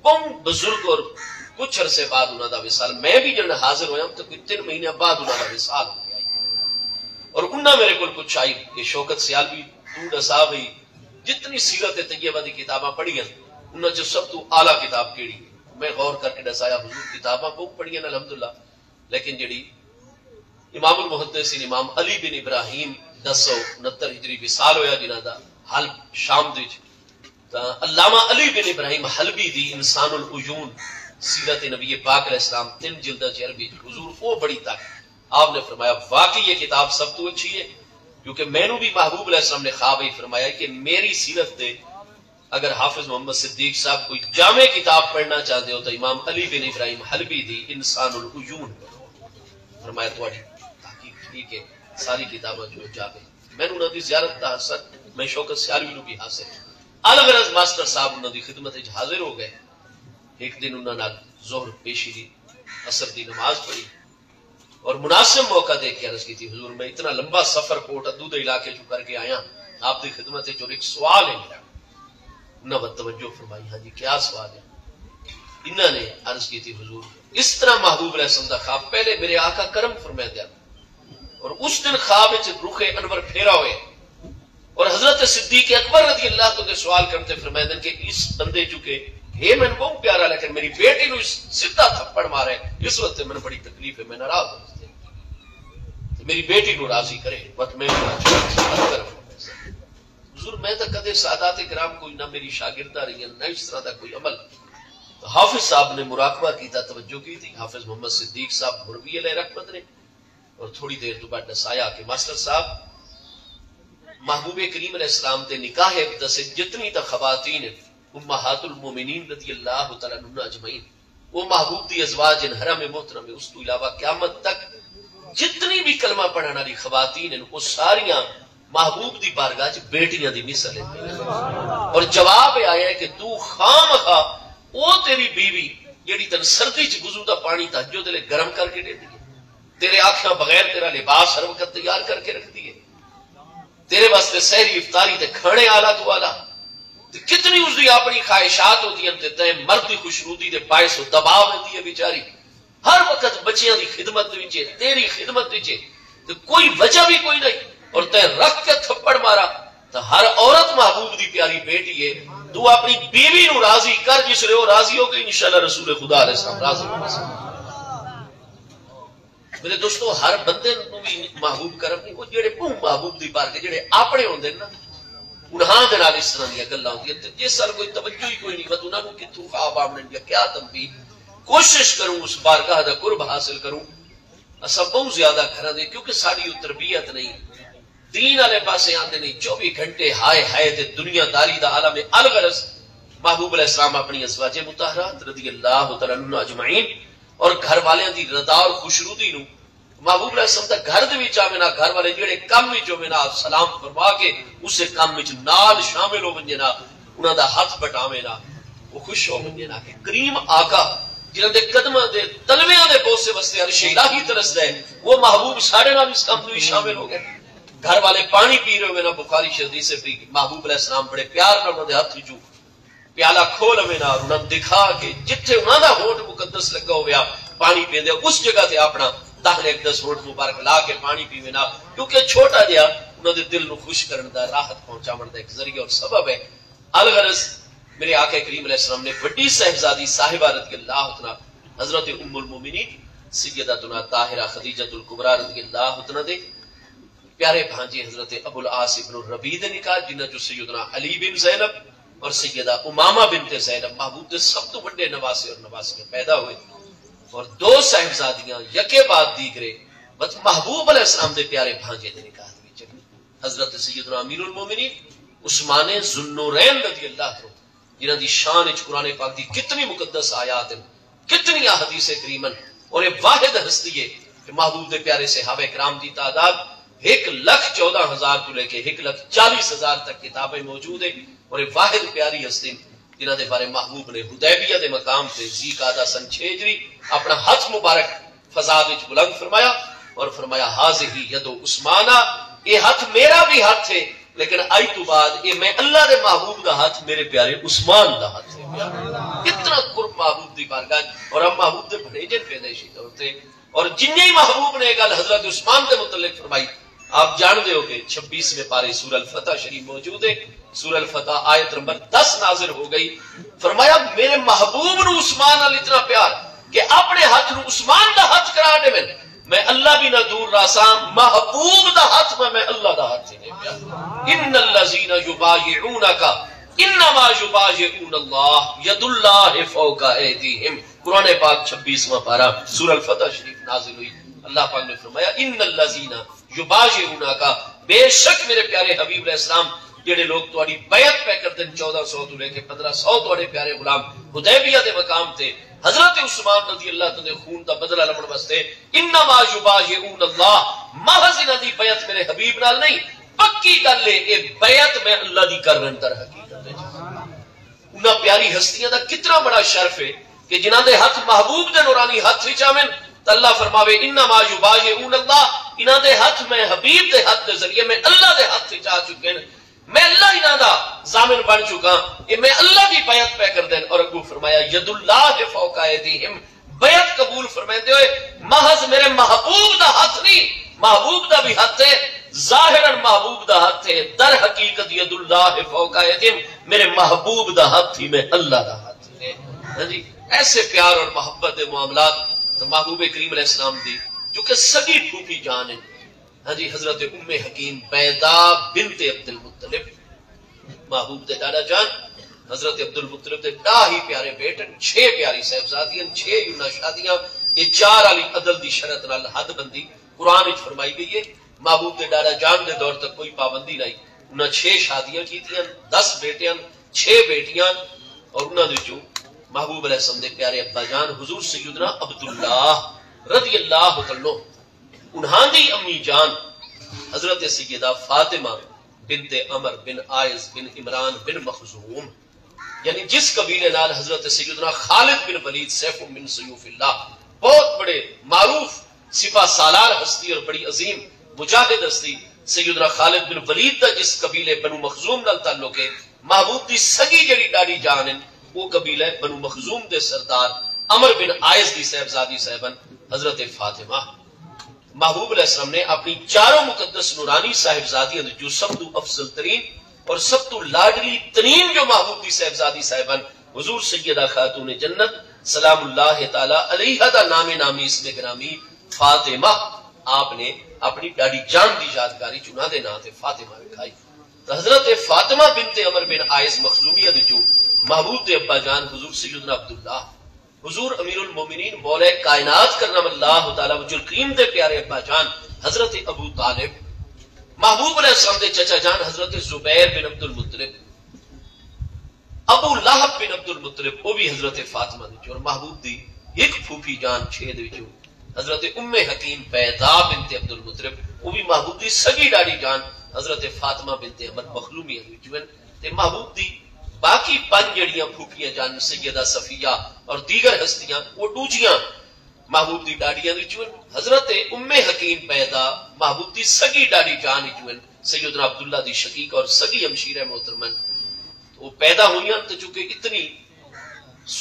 ٻہوں بزرگ، اور کچھ عرصے بعد انہاں دا وصال، میں بھی جݙݨ حاضر ہویا تو کوئی تن مہینے بعد انہاں دا وصال ہو گیا۔ اور انہاں میرے کول پچھائی کہ شوکت سیالوی، توں ݙسا بھئی، جتنی سیرت طیبہ دی کتاباں پڑھیاں، انہاں چ سب توں اعلیٰ کتاب کیڑھی ہے؟ میں غور کر کے ݙسایا، حضور، کتاباں ٻہوں پڑھیاں الحمدللہ، لیکن جڑی امام المحدثین امام علی بن ابراہیم، دس سو انہتر ہجری وصال ہویا جنہاں دا، حلب، شام دے وچ، تاں علامہ علی بن ابراہیم حلبی دی انسان العیون، سیرت نبی پاک علیہ السلام، تن جلداں چ عربی، حضور، او بڑی تک۔ آپ نے فرمایا، واقعی یہ کتاب سب تو اچھی ہے، کیونکہ مینوں بھی محبوب علیہ السلام نے خواب ہی فرمایا کہ میری سیرت دے اگر حافظ محمد صدیق صاحب کوئی جامع کتاب پڑھنا چاہندے ہو تو امام علی بن ابراہیم حلبی دی انسان العیون پڑھو۔ فرمایا، تہاݙی تحقیق ٹھیک ہے، ساری کتاباں جو جامع۔ مینوں انہاں دی زیارت دا حاصل، میں شوکت سیالوی نوں بھی حاصل۔ الغرض ماسٹر صاحب انہاں دی خدمت وچ حاضر ہو گئے۔ ایک دن انہاں نال ظہر پیشی دی، عصر دی نماز پڑھی۔ اور مناسب موقع دیکھ کے عرض کی تھی، حضور، میں اتنا لمبا سفر کوٹ ادو دے علاقے چوں کر کے آیا، آپ دی خدمت ہے، جو ایک سوال ہے میرا۔ انہاں وت توجہ فرمائی، ہاں جی، کیا سوال ہے؟ انہاں نے عرض کی تھی، حضور، اس طرح محبوب علیہ السلام دا خواب، پہلے میرے آقا کرم فرمائے دیا، اور اس دن خواب وچ رخ انور پھیرا ہوئے، اور حضرت صدیق اکبر رضی اللہ عنہ دے سوال کرن تے فرمیندن کہ اس بندے چوں کہ ہے مینوں بہوں پیارا، لیکن میری بیٹی نوں اس سدھا تھپڑ مارے، اس واسطے مینوں بڑی تکلیف ہے، میں ناراض ہاں اس تے۔ تے میری بیٹی نوں راضی کرے، وت میں بڑا چھوٹا سا حل کروں۔ حضور، میں تاں کدے سادات کرام کوئی نہ میری شاگردہ رہی ہیں، نہ اس طرح دا کوئی عمل۔ تو حافظ صاحب نے مراقبہ کیتا، توجہ کی تھی، حافظ محمد صدیق صاحب مروی علیہ رحمت نے، اور تھوڑی دیر تو بعد ݙسایا کہ ماسٹر صاحب، محبوب کریم علیہ السلام دے نکاح اقدس وچ جتنی تاں خواتین ہیں، امہات المومنین رضی اللہ تعالیٰ عنہن اجمعین، وہ محبوب دی ازواج ہیں، حرم محترم ہے، اس تو علاوہ قیامت تک جتنی بھی کلمہ پڑھن والی خواتین ہیں، وہ ساریاں محبوب دی بارگاہ چ بیٹیاں دی مثل ہیں۔ اور جواب یہ آیا ہے کہ تو خامخواہ، او تیری بیوی جڑی تن سردی چ وضو دا پانی تہجد دے لے گرم کر کے ݙیندی ہے، تیرے آکھیاں بغیر تیرا لباس ہر وقت تیار کر کے رکھدی ہے، تیرے واسطے سحری افطاری تے کھانے آلا تو آلا، تے کتنی اس دی اپنی خواہشات ہوندی ہن تے تیں مرد دی خوشنودی دے باعث و دبا ویندی ہے بیچاری، ہر وقت بچیاں دی خدمت وچ ہے، تیری خدمت وچ ہے، تے کوئی وجہ بھی کوئی نہیں، اور تیں رکھ کے تھپڑ مارا، تے ہر عورت محبوب دی پیاری بیٹی ہے۔ تو اپنی بیوی نو راضی کر، جس لے او راضی ہو گئی، انشاءاللہ رسول خدا علیہ السلام راضی ہو گئے۔ میرے دوستو، ہر بندے نوں وی محبوب کرم نہیں، او جڑے بہوں محبوب دی بارگاہ، جڑے اپنے ہوندے نا، انہاں دے نال اس طرح دیاں گلاں ہوندیاں۔ تے جس سال کوئی توجہ ہی کوئی نہیں، وت انہاں نوں کتھوں خواب آوݨ یا کیا تنبیہ؟ کوشش کروں اس بارگاہ دا قرب حاصل کروں۔ اساں بہوں زیادہ گھراں دے، کیونکہ ساڈی او تربیت نہیں، دین والے پاسے آندے نہیں، چوبی گھنٹے ہائے ہائے تے دنیا داری دا عالم ہے۔ الغرض، محبوب علیہ السلام اپنی ازواج مطہرات رضی اللہ تعالیٰ عنہ اجمعین اور گھر والیاں دی رضا اور خوشنودی نوں، محبوب علیہ السلام دا گھر دے وچ آوے نا، گھر والے جڑے کم وچ ہووے نا، سلام فرما کے اسے کم وچ نال شامل ہو ونجے نا، انہاں دا ہتھ بٹاوے نا، وہ خوش ہو ونجے نا کہ کریم آقا جنہاں دے قدماں دے تلویاں دے بوسے واسطے عرش الہی ترسدا ہے، وہ محبوب ساڈے نال اس کم وچ شامل ہو گئے۔ گھر والے پانی پی رہے ہوئے نا، بخاری شریف سے پی، محبوب علیہ السلام بڑے پیار نال انہاں دے ہتھ وچوں پیالہ کھول اوے نا، اور انہاں دکھا کے جتھے انہاں دا ہونٹ مقدس لگا ہویا، پانی پیندے، اس جگہ تے اپنا داہنے اقدس ہونٹ مبارک لا کے پانی پیوے نا، کیونکہ چھوٹا جہا انہاں دے دل نو خوش کرن دا، راحت پہنچاون دا ایک ذریعہ اور سبب ہے۔ الغرض، میرے آقا کریم علیہ السلام نے وڈی صاحبزادی صاحبہ رضی اللہ عنہا، حضرت ام المومنین سیدتنا طاہرہ خدیجۃ الکبریٰ رضی اللہ عنہا دے پیارے بھانجے حضرت ابو العاص ابن الربیع دے نکاح، جنہاں چوں سیدنا علی بن زینب اور سیدہ امامہ بنت زینب، محبوب دے سب توں وڈے نواسے اور نواسیاں پیدا ہوئے۔ اور دو صاحبزادیاں یکے بعد دیگرے بس محبوب علیہ السلام دے پیارے بھانجے دے نکاح دے وچ، حضرت سیدنا امیر المومنین عثمان ذوالنورین رضی اللہ عنہ، جنہاں دی شان اچ قرآن پاک دی کتنی مقدس آیات ہن، کتنی احادیث کریم ہن، اور یہ واحد ہستی ہے کہ محبوب دے پیارے صحابہ کرام دی تعداد ایک لکھ چودہ ہزار تو لے کے ایک لکھ چالیس ہزار تک کتابیں موجود ہیں، اور یہ واحد پیاری ہستی جنہاں دے بارے محبوب نے حدیبیہ دے مقام تے ذی قعدہ سن چھ ہجری اپنا ہتھ مبارک فضا وچ بلند فرمایا اور فرمایا، "ھذہ ید عثمانہ"، اے ہتھ میرا بھی ہتھ ہے، لیکن اج تو بعد اے میں اللہ دے محبوب دا ہتھ میرے پیارے عثمان دا ہتھ ہے۔ اتنا قرب محبوب دی بارگاہ اور ہم محبوب دے بھنیجن پیدائشی طور تے۔ اور جنہیں محبوب نے یہ گل حضرت عثمان دے متعلق فرمائی، آپ جان دے ہو کہ چھبیسویں پارے سورہ الفتح شریف موجود ہے، سورہ الفتح آیت نمبر دس نازل ہو گئی۔ فرمایا، میرے محبوب نو عثمان نال اتنا پیار کہ اپنے ہتھ نو عثمان دا ہتھ قرار ݙیون۔ میں اللہ بھی نہ دور راساں، محبوب دا ہتھ میں، میں اللہ دا ہتھ ہی نہیں پیا۔ ان الذین یبایعونک انما یبایعون اللہ ید اللہ فوق ایدیہم۔ قرآن پاک چھبیسواں پارہ سورہ الفتح شریف نازل ہوئی۔ اللہ پاک نے فرمایا، ان الذین یبایعونک، بے شک میرے پیارے حبیب علیہ السلام جڑے لوگ تہاڈی بیعت پہ کردن، چودہ سو تو لے کے پندرہ سو تہاڈے پیارے غلام حدیبیہ دے مقام تے حضرت عثمان رضی اللہ عنہ دے خون دا بدلہ لوݨ واسطے، انما یبایعون اللہ، محض انہاں دی بیعت میرے حبیب نال نہیں، پکی گل ہے اے بیعت میں اللہ دی کر رہن در حقیقت ہے۔ انہاں پیاری ہستیاں دا کتنا بڑا شرف ہے کہ جنہاں دے ہتھ محبوب دے نورانی ہتھ وچ آون تاں اللہ فرماوے، انما یبایعون اللہ، انہاں دے ہتھ میں حبیب دے ہتھ دے ذریعے میں اللہ دے ہتھ وچ آ چکے ہیں، میں اللہ انہاں دا ضامن بن چکا، اے میں اللہ دی بیعت پہ کردن۔ اور اگوں فرمایا، ید اللہ فوق ایدیہم، بیعت قبول فرمیندے ہوئے، محض میرے محبوب دا ہتھ نہیں، محبوب دا بھی ہتھ ہے، ظاہراً محبوب دا ہتھ ہے، در حقیقت ید اللہ فوق ایدیہم، میرے محبوب دا ہتھ ہی میں اللہ دا ہتھ ہے۔ ہاں جی، ایسے پیار اور محبت دے معاملات۔ تو محبوب کریم علیہ السلام دی جو کہ سڳی پھوپھی جان ہے، ہاں جی، حضرت ام حکیم بیضاء بنت عبد المطلب، محبوب دے ݙاݙا جان، حضرت عبد المطلب دے ݙاہ ہی پیارے بیٹے ہن، چھ پیاری صاحبزادی ہن، چھ ہی انہاں شادیاں، اے چار آلی عدل دی شرط نال حد بندی قرآن وچ فرمائی گئی ہے۔ محبوب دے ݙاݙا جان دے دور تک کوئی پابندی نہ ہئی۔ انہاں چھ شادیاں کیتیاں، دس بیٹے ہن، چھ بیٹیاں ہن، اور انہاں دے وچوں محبوب علیہ السلام دے پیارے ابا جان حضور سیدنا عبداللہ رضی اللہ تعالیٰ عنہ، انہاں دی امی جان حضرت سیدہ فاطمہ بنت عمرو بن عائذ بن عمران بن مخزوم، یعنی جس قبیلے نال حضرت سیدنا خالد بن ولید سیف من سیوف اللہ، بہت بڑے معروف سپہ سالار ہستی اور بڑی عظیم مجاہد ہستی سیدنا خالد بن ولید دا جس قبیلے بنو مخزوم نال تعلق ہے، محبوب دی سڳی جڑی ݙاݙی جان ہن، وہ قبیلہ بنو مخزوم دے سردار عمرو بن عائذ دی صاحبزادی صاحبن حضرت فاطمہ۔ محبوب علیہ السلام نے اپنی چاروں مقدس نورانی صاحبزادیاں دے جو سب توں افضل ترین اور سب توں لاڈلی ترین جو محبوب دی صاحبزادی صاحبن حضور سیدہ خاتون جنت سلام اللہ تعالیٰ علیہا دا نام نامی اسم گرامی فاطمہ، آپ نے اپنی ݙاݙی جان دی یادگاری چ انہاں دے ناں تے فاطمہ رکھائی۔ تو حضرت فاطمہ بنت عمرو بن عائذ مخزومیہ دے جو محبوب دے ابا جان حضور سیدنا عبداللہ، حضور امیر المومنین مولا کائنات کرم اللہ تعالیٰ وجہ الکریم دے پیارے ابا جان حضرت ابو طالب، محبوب علیہ السلام دے چچا جان حضرت زبیر بن عبد المطلب، ابو لہب بن عبد المطلب، وہ بھی حضرت فاطمہ دے جو اور محبوب دی ہک پھوپھی جان چھ دے وچوں حضرت ام حکیم بیضاء بنت عبد المطلب، او وی محبوب دی سڳی ݙاݙی جان حضرت فاطمہ بنت عمر مخزومیہ دے وچوں ہن۔ تے محبوب دی باقی پنج جیڑھیاں پھوپھیاں جان، سیدہ صفیہ اور دیگر ہستیاں، او ݙوجھیاں محبوب دی ݙاݙیاں دے وچوں ہن۔ حضرت ام حکیم بیضاء محبوب دی سڳی ݙاݙی جان وچوں ہن، سیدنا عبداللہ دی شقیق اور سڳی ہمشیرہ محترمہ ہن۔ او پیدا ہوئیاں تے چونکہ اتنی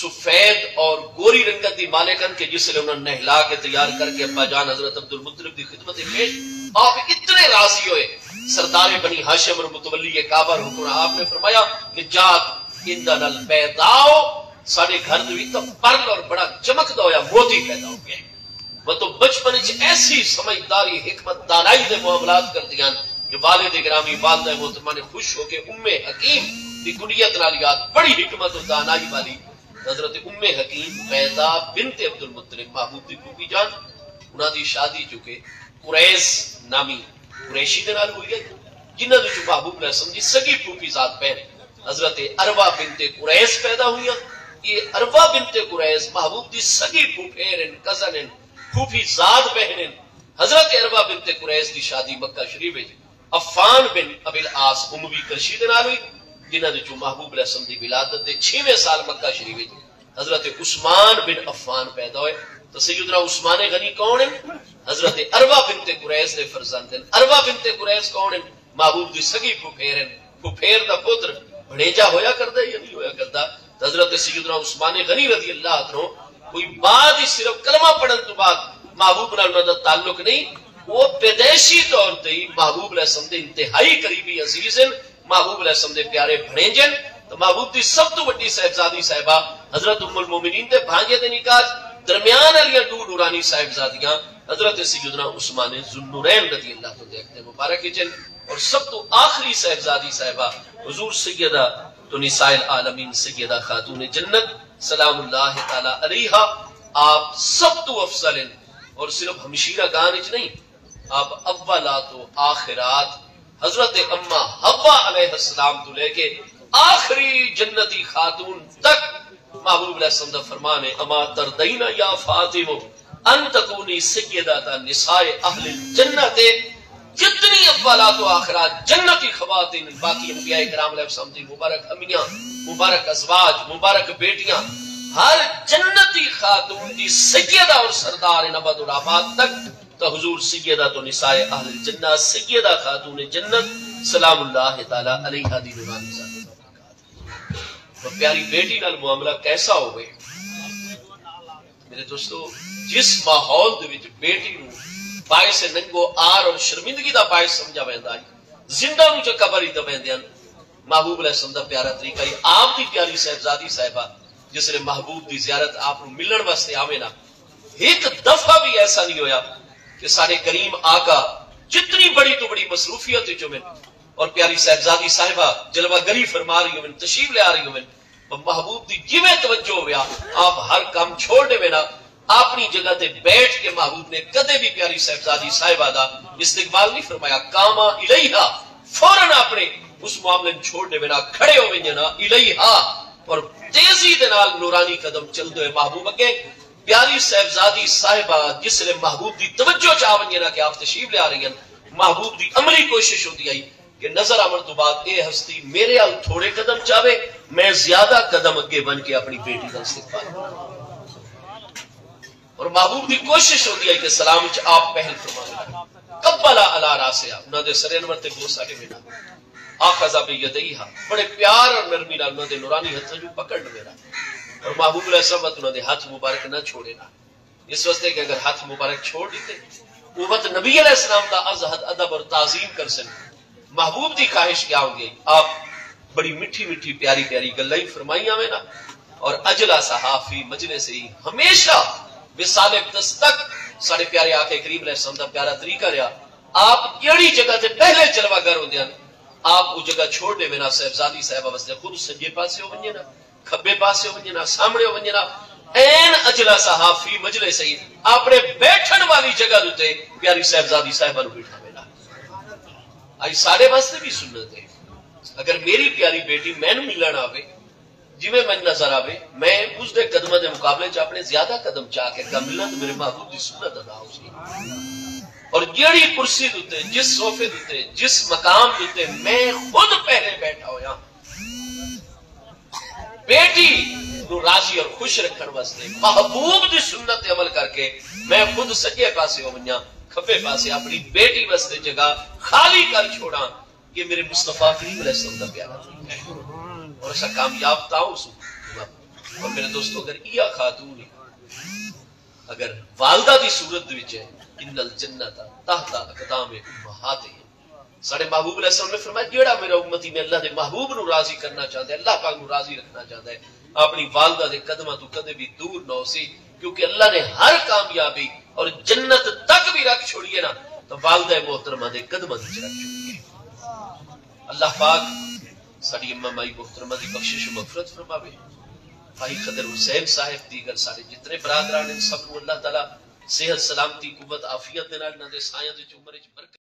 سفید اور گوری رنگت دی مالک ہن کہ جس لے انہاں نہلا کے تیار کر کے ابا جان حضرت عبد المطلب دی خدمت وچ پیش، آپ اتنے راضی ہوئے۔ سردار بنی ہاشم اور متولی کعبہ اور حکمراں، آپ نے فرمایا کہ جات ایندے نال بیضاء، ساݙے گھر دے وچ تاں پرل اور بڑا چمکدا ہویا موتی پیدا ہو ڳیا۔ مطلب بچپن وچ ایسی سمجھداری، حکمت، دانائی دے معاملات کردیاں ہن کہ والد گرامی، والدہ محترمہ نے خوش ہو کے ام حکیم دی کنیت نال یاد، بڑی حکمت و دانائی والی حضرت ام حکیم بیضاء بنت عبد المطلب، محبوب دی پھوپھی جان، انہاں دی شادی چونکہ قریظ نامی قریشی دے نال ہوئی ہے، جنہاں دے وچوں محبوب علیہ السلام دی سڳی پھوپھی ذات پہن حضرت عروہ بنت قریظ پیدا ہوئیاں۔ یہ عروہ بنت قریظ محبوب دی سڳی پھوپھیر ہن، کزن ہن، پھوپھی ذات بہن ہن۔ حضرت عروہ بنت قریظ دی شادی مکہ شریف وچ عفان بن ابی العاص اموی قرشی دے نال ہوئی، جنہاں دے وچوں محبوب علیہ السلام دی ولادت دے چھیویں سال مکہ شریف وچ حضرت عثمان بن عفان پیدا ہوئے۔ تو سیدنا عثمان غنی کون ہن؟ حضرت عروہ بنت قریظ دے فرزند ہن۔ عروہ بنت قریظ کون ہن؟ محبوب دی سڳی پھپھیر ہن۔ پھپھیر دا پتر بھݨیجا ہویا کردا ہے یا نہیں ہویا کردا؟ تے حضرت سیدنا عثمان غنی رضی اللہ عنہ کوئی بعد ہی، صرف کلمہ پڑھن تو بعد محبوب نال انہاں دا تعلق نہیں، وہ پیدائشی طور تے ہی محبوب علیہ السلام دے انتہائی قریبی عزیز ہن، محبوب علیہ السلام دے پیارے بھݨیجے ہن۔ تے محبوب دی سب تو وݙی صاحبزادی صاحبہ حضرت ام المومنین دے بھانجے دے نکاح، درمیان والیاں ݙو نورانی صاحبزادیاں حضرت سیدنا عثمان ذوالنورین رضی اللہ عنہ دے عقد مبارک وچ ہن، اور سب تو آخری صاحبزادی صاحبہ حضور سیدہ تو نساء العالمین سیدہ خاتون جنت سلام اللہ تعالی علیہا، آپ سب تو افضل ہن، اور صرف ہمشیرہ گان وچ نہیں، آپ اولات و آخرات، حضرت اماں حوا علیہ السلام تو لے کے آخری جنتی خاتون تک محبوب علیہ السلام دا فرمان ہے، اما ترضین یا فاطمہ ان تکونی سیدۃ نساء اہل الجنہ، جتنی اولات و آخرات جنتی خواتین، باقی انبیاء کرام علیہ السلام دی مبارک امیاں، مبارک ازواج، مبارک بیٹیاں، ہر جنتی خاتون دی سیدہ اور سردار ان ابد الآباد تک، تو حضور سیدۃ نساء اہل الجنہ، سیدہ خاتون جنت سلام اللہ تعالی علیہا دی نورانی ذات۔ تو پیاری بیٹی نال معاملہ کیسا ہوئے؟ میرے دوستو، جس ماحول دے وچ بیٹی نوں باعث ننگ و عار اور شرمندگی دا باعث سمجھا ویندا ہے، زندہ نوں جو قبر ہی دبیندے ہن، محبوب علیہ السلام دا پیارا طریقہ ہے۔ آپ دی پیاری صاحبزادی صاحبہ جس لے محبوب دی زیارت آپ نوں ملݨ واسطے آوے نا، ہک دفعہ بھی ایسا نہیں ہویا کہ ساݙے کریم آقا جتنی بڑی تو بڑی مصروفیت وچ ہوون اور پیاری صاحبزادی صاحبہ جلوہ گری فرما رہی ہوون، تشریف لے آ رہی ہوون، پر محبوب دی جویں توجہ ہویا، آپ ہر کم چھوڑ ݙیوے نا، اپݨی جگہ تے بیٹھ کے محبوب نے کدے بھی پیاری صاحبزادی صاحبہ دا استقبال نہیں فرمایا۔ قام الیہا، فوراً اپݨے اس معاملے نوں چھوڑ ݙیوے نا، کھڑے ہو ویندے نا الیہا، اور تیزی دے نال نورانی قدم چلدے ہوئے محبوب اڳے۔ پیاری صاحبزادی صاحبہ جس لے محبوب دی توجہ چ آ ونڄے نا کہ آپ تشریف لے آ رہی ہن، محبوب دی عملی کوشش ہوندی ہئی کہ نظر آوݨ توں بعد اے ہستی میرے ال تھوڑے قدم چاوے، میں زیادہ قدم اڳے ونڄ کے اپݨی بیٹی دا استقبال کراں۔ اور محبوب دی کوشش ہوندی ہئی کہ سلام وچ آپ پہل فرماوے۔ قبل علی راسہا، انہاں دے سر انور تے بوسہ ݙیوے نا۔ اخذ بیدیہا، بڑے پیار اور نرمی نال انہاں دے نورانی ہتھاں جو پکڑ ݙیوے نا۔ اور محبوب علیہ السلام وت انہاں دے ہتھ مبارک نہ چھوڑے نا۔ اس واسطے کہ اگر ہتھ مبارک چھوڑ ݙتے، او وت نبی علیہ السلام دا از حد ادب اور تعظیم کرسن۔ محبوب دی خواہش کیا ہوندی ہے؟ آپ بڑی مٹھی مٹھی پیاری پیاری گلاں ہی فرمائی آوے نا۔ اور اجلسہا فی مجلسہ، ہمیشہ بے سالک دست تک ساݙے پیارے آقا کریم علیہ السلام دا پیارا طریقہ رہیا۔ آپ جیڑھی جگہ تے پہلے جلوہ گر ہوندے ہن، آپ او جگہ چھوڑ ݙیوے نا، صاحبزادی صاحبہ واسطے خود سڄے پاسے ہو ونڄے نا، کھٻے پاسے ہو ونڄے نا، سامݨے ہو ونڄے نا، عین اجلسہا فی مجلسہ، اپݨے بیٹھݨ والی جگہ دے اتے پیاری صاحبزادی صاحبہ نوں بٹھاوے نا۔ اڄ ساݙے واسطے بھی سنت ہے، اگر میری پیاری بیٹی مینوں ملݨ آوے، جیویں مینوں نظر آوے، میں اس دے قدماں دے مقابلے چ اپنے زیادہ قدم چا کے گھملاں تے میرے محبوب دی سنت ادا ہوسی۔ اور جیڑھی کرسی دے اتے، جس صوفے دے اتے، جس مقام دے اتے میں خود پہلے بیٹھا ہویا، بیٹی نوں راضی اور خوش رکھݨ واسطے، محبوب دی سنت تے عمل کر کے میں خود سڄے پاسے ہو ونڄاں، کھٻے پاسے اپݨی بیٹی واسطے جگہ خالی کر چھوڑاں، یہ میرے مصطفیٰ کریم علیہ السلام دا پیارا۔ اور اساں کامیاب تاں ہوسوں۔ اور میرے دوستو، اگر ایہا خاتون ہے، اگر والدہ دی صورت دے وچ ہے، ان الجنت تحت اقدام امہاتہم، ساݙے محبوب علیہ السلام نے فرمایا، جیڑھا میرا امتی میں اللہ دے محبوب نوں راضی کرنا چاہندا ہے، اللہ پاک نوں راضی رکھنا چاہندا ہے، اپݨی والدہ دے قدماں توں کدے بھی دور نہ ہوسی، کیونکہ اللہ نے ہر کامیابی اور جنت تک بھی رکھ چھوڑیے نا، تو والدہ محترمہ دے قدماں وچ رکھ چھوڑیے۔ اللہ پاک ساݙی اماں مائی محترمہ دی بخشش و مغفرت فرماوے۔ بھائی خضر حسین صاحب، دیگر سارے جتنے برادران ہیں، سب نوں اللہ تعالیٰ صحت، سلامتی، قوت، عافیت دے نال انہاں دے سایاں دے وچ عمر وچ برکت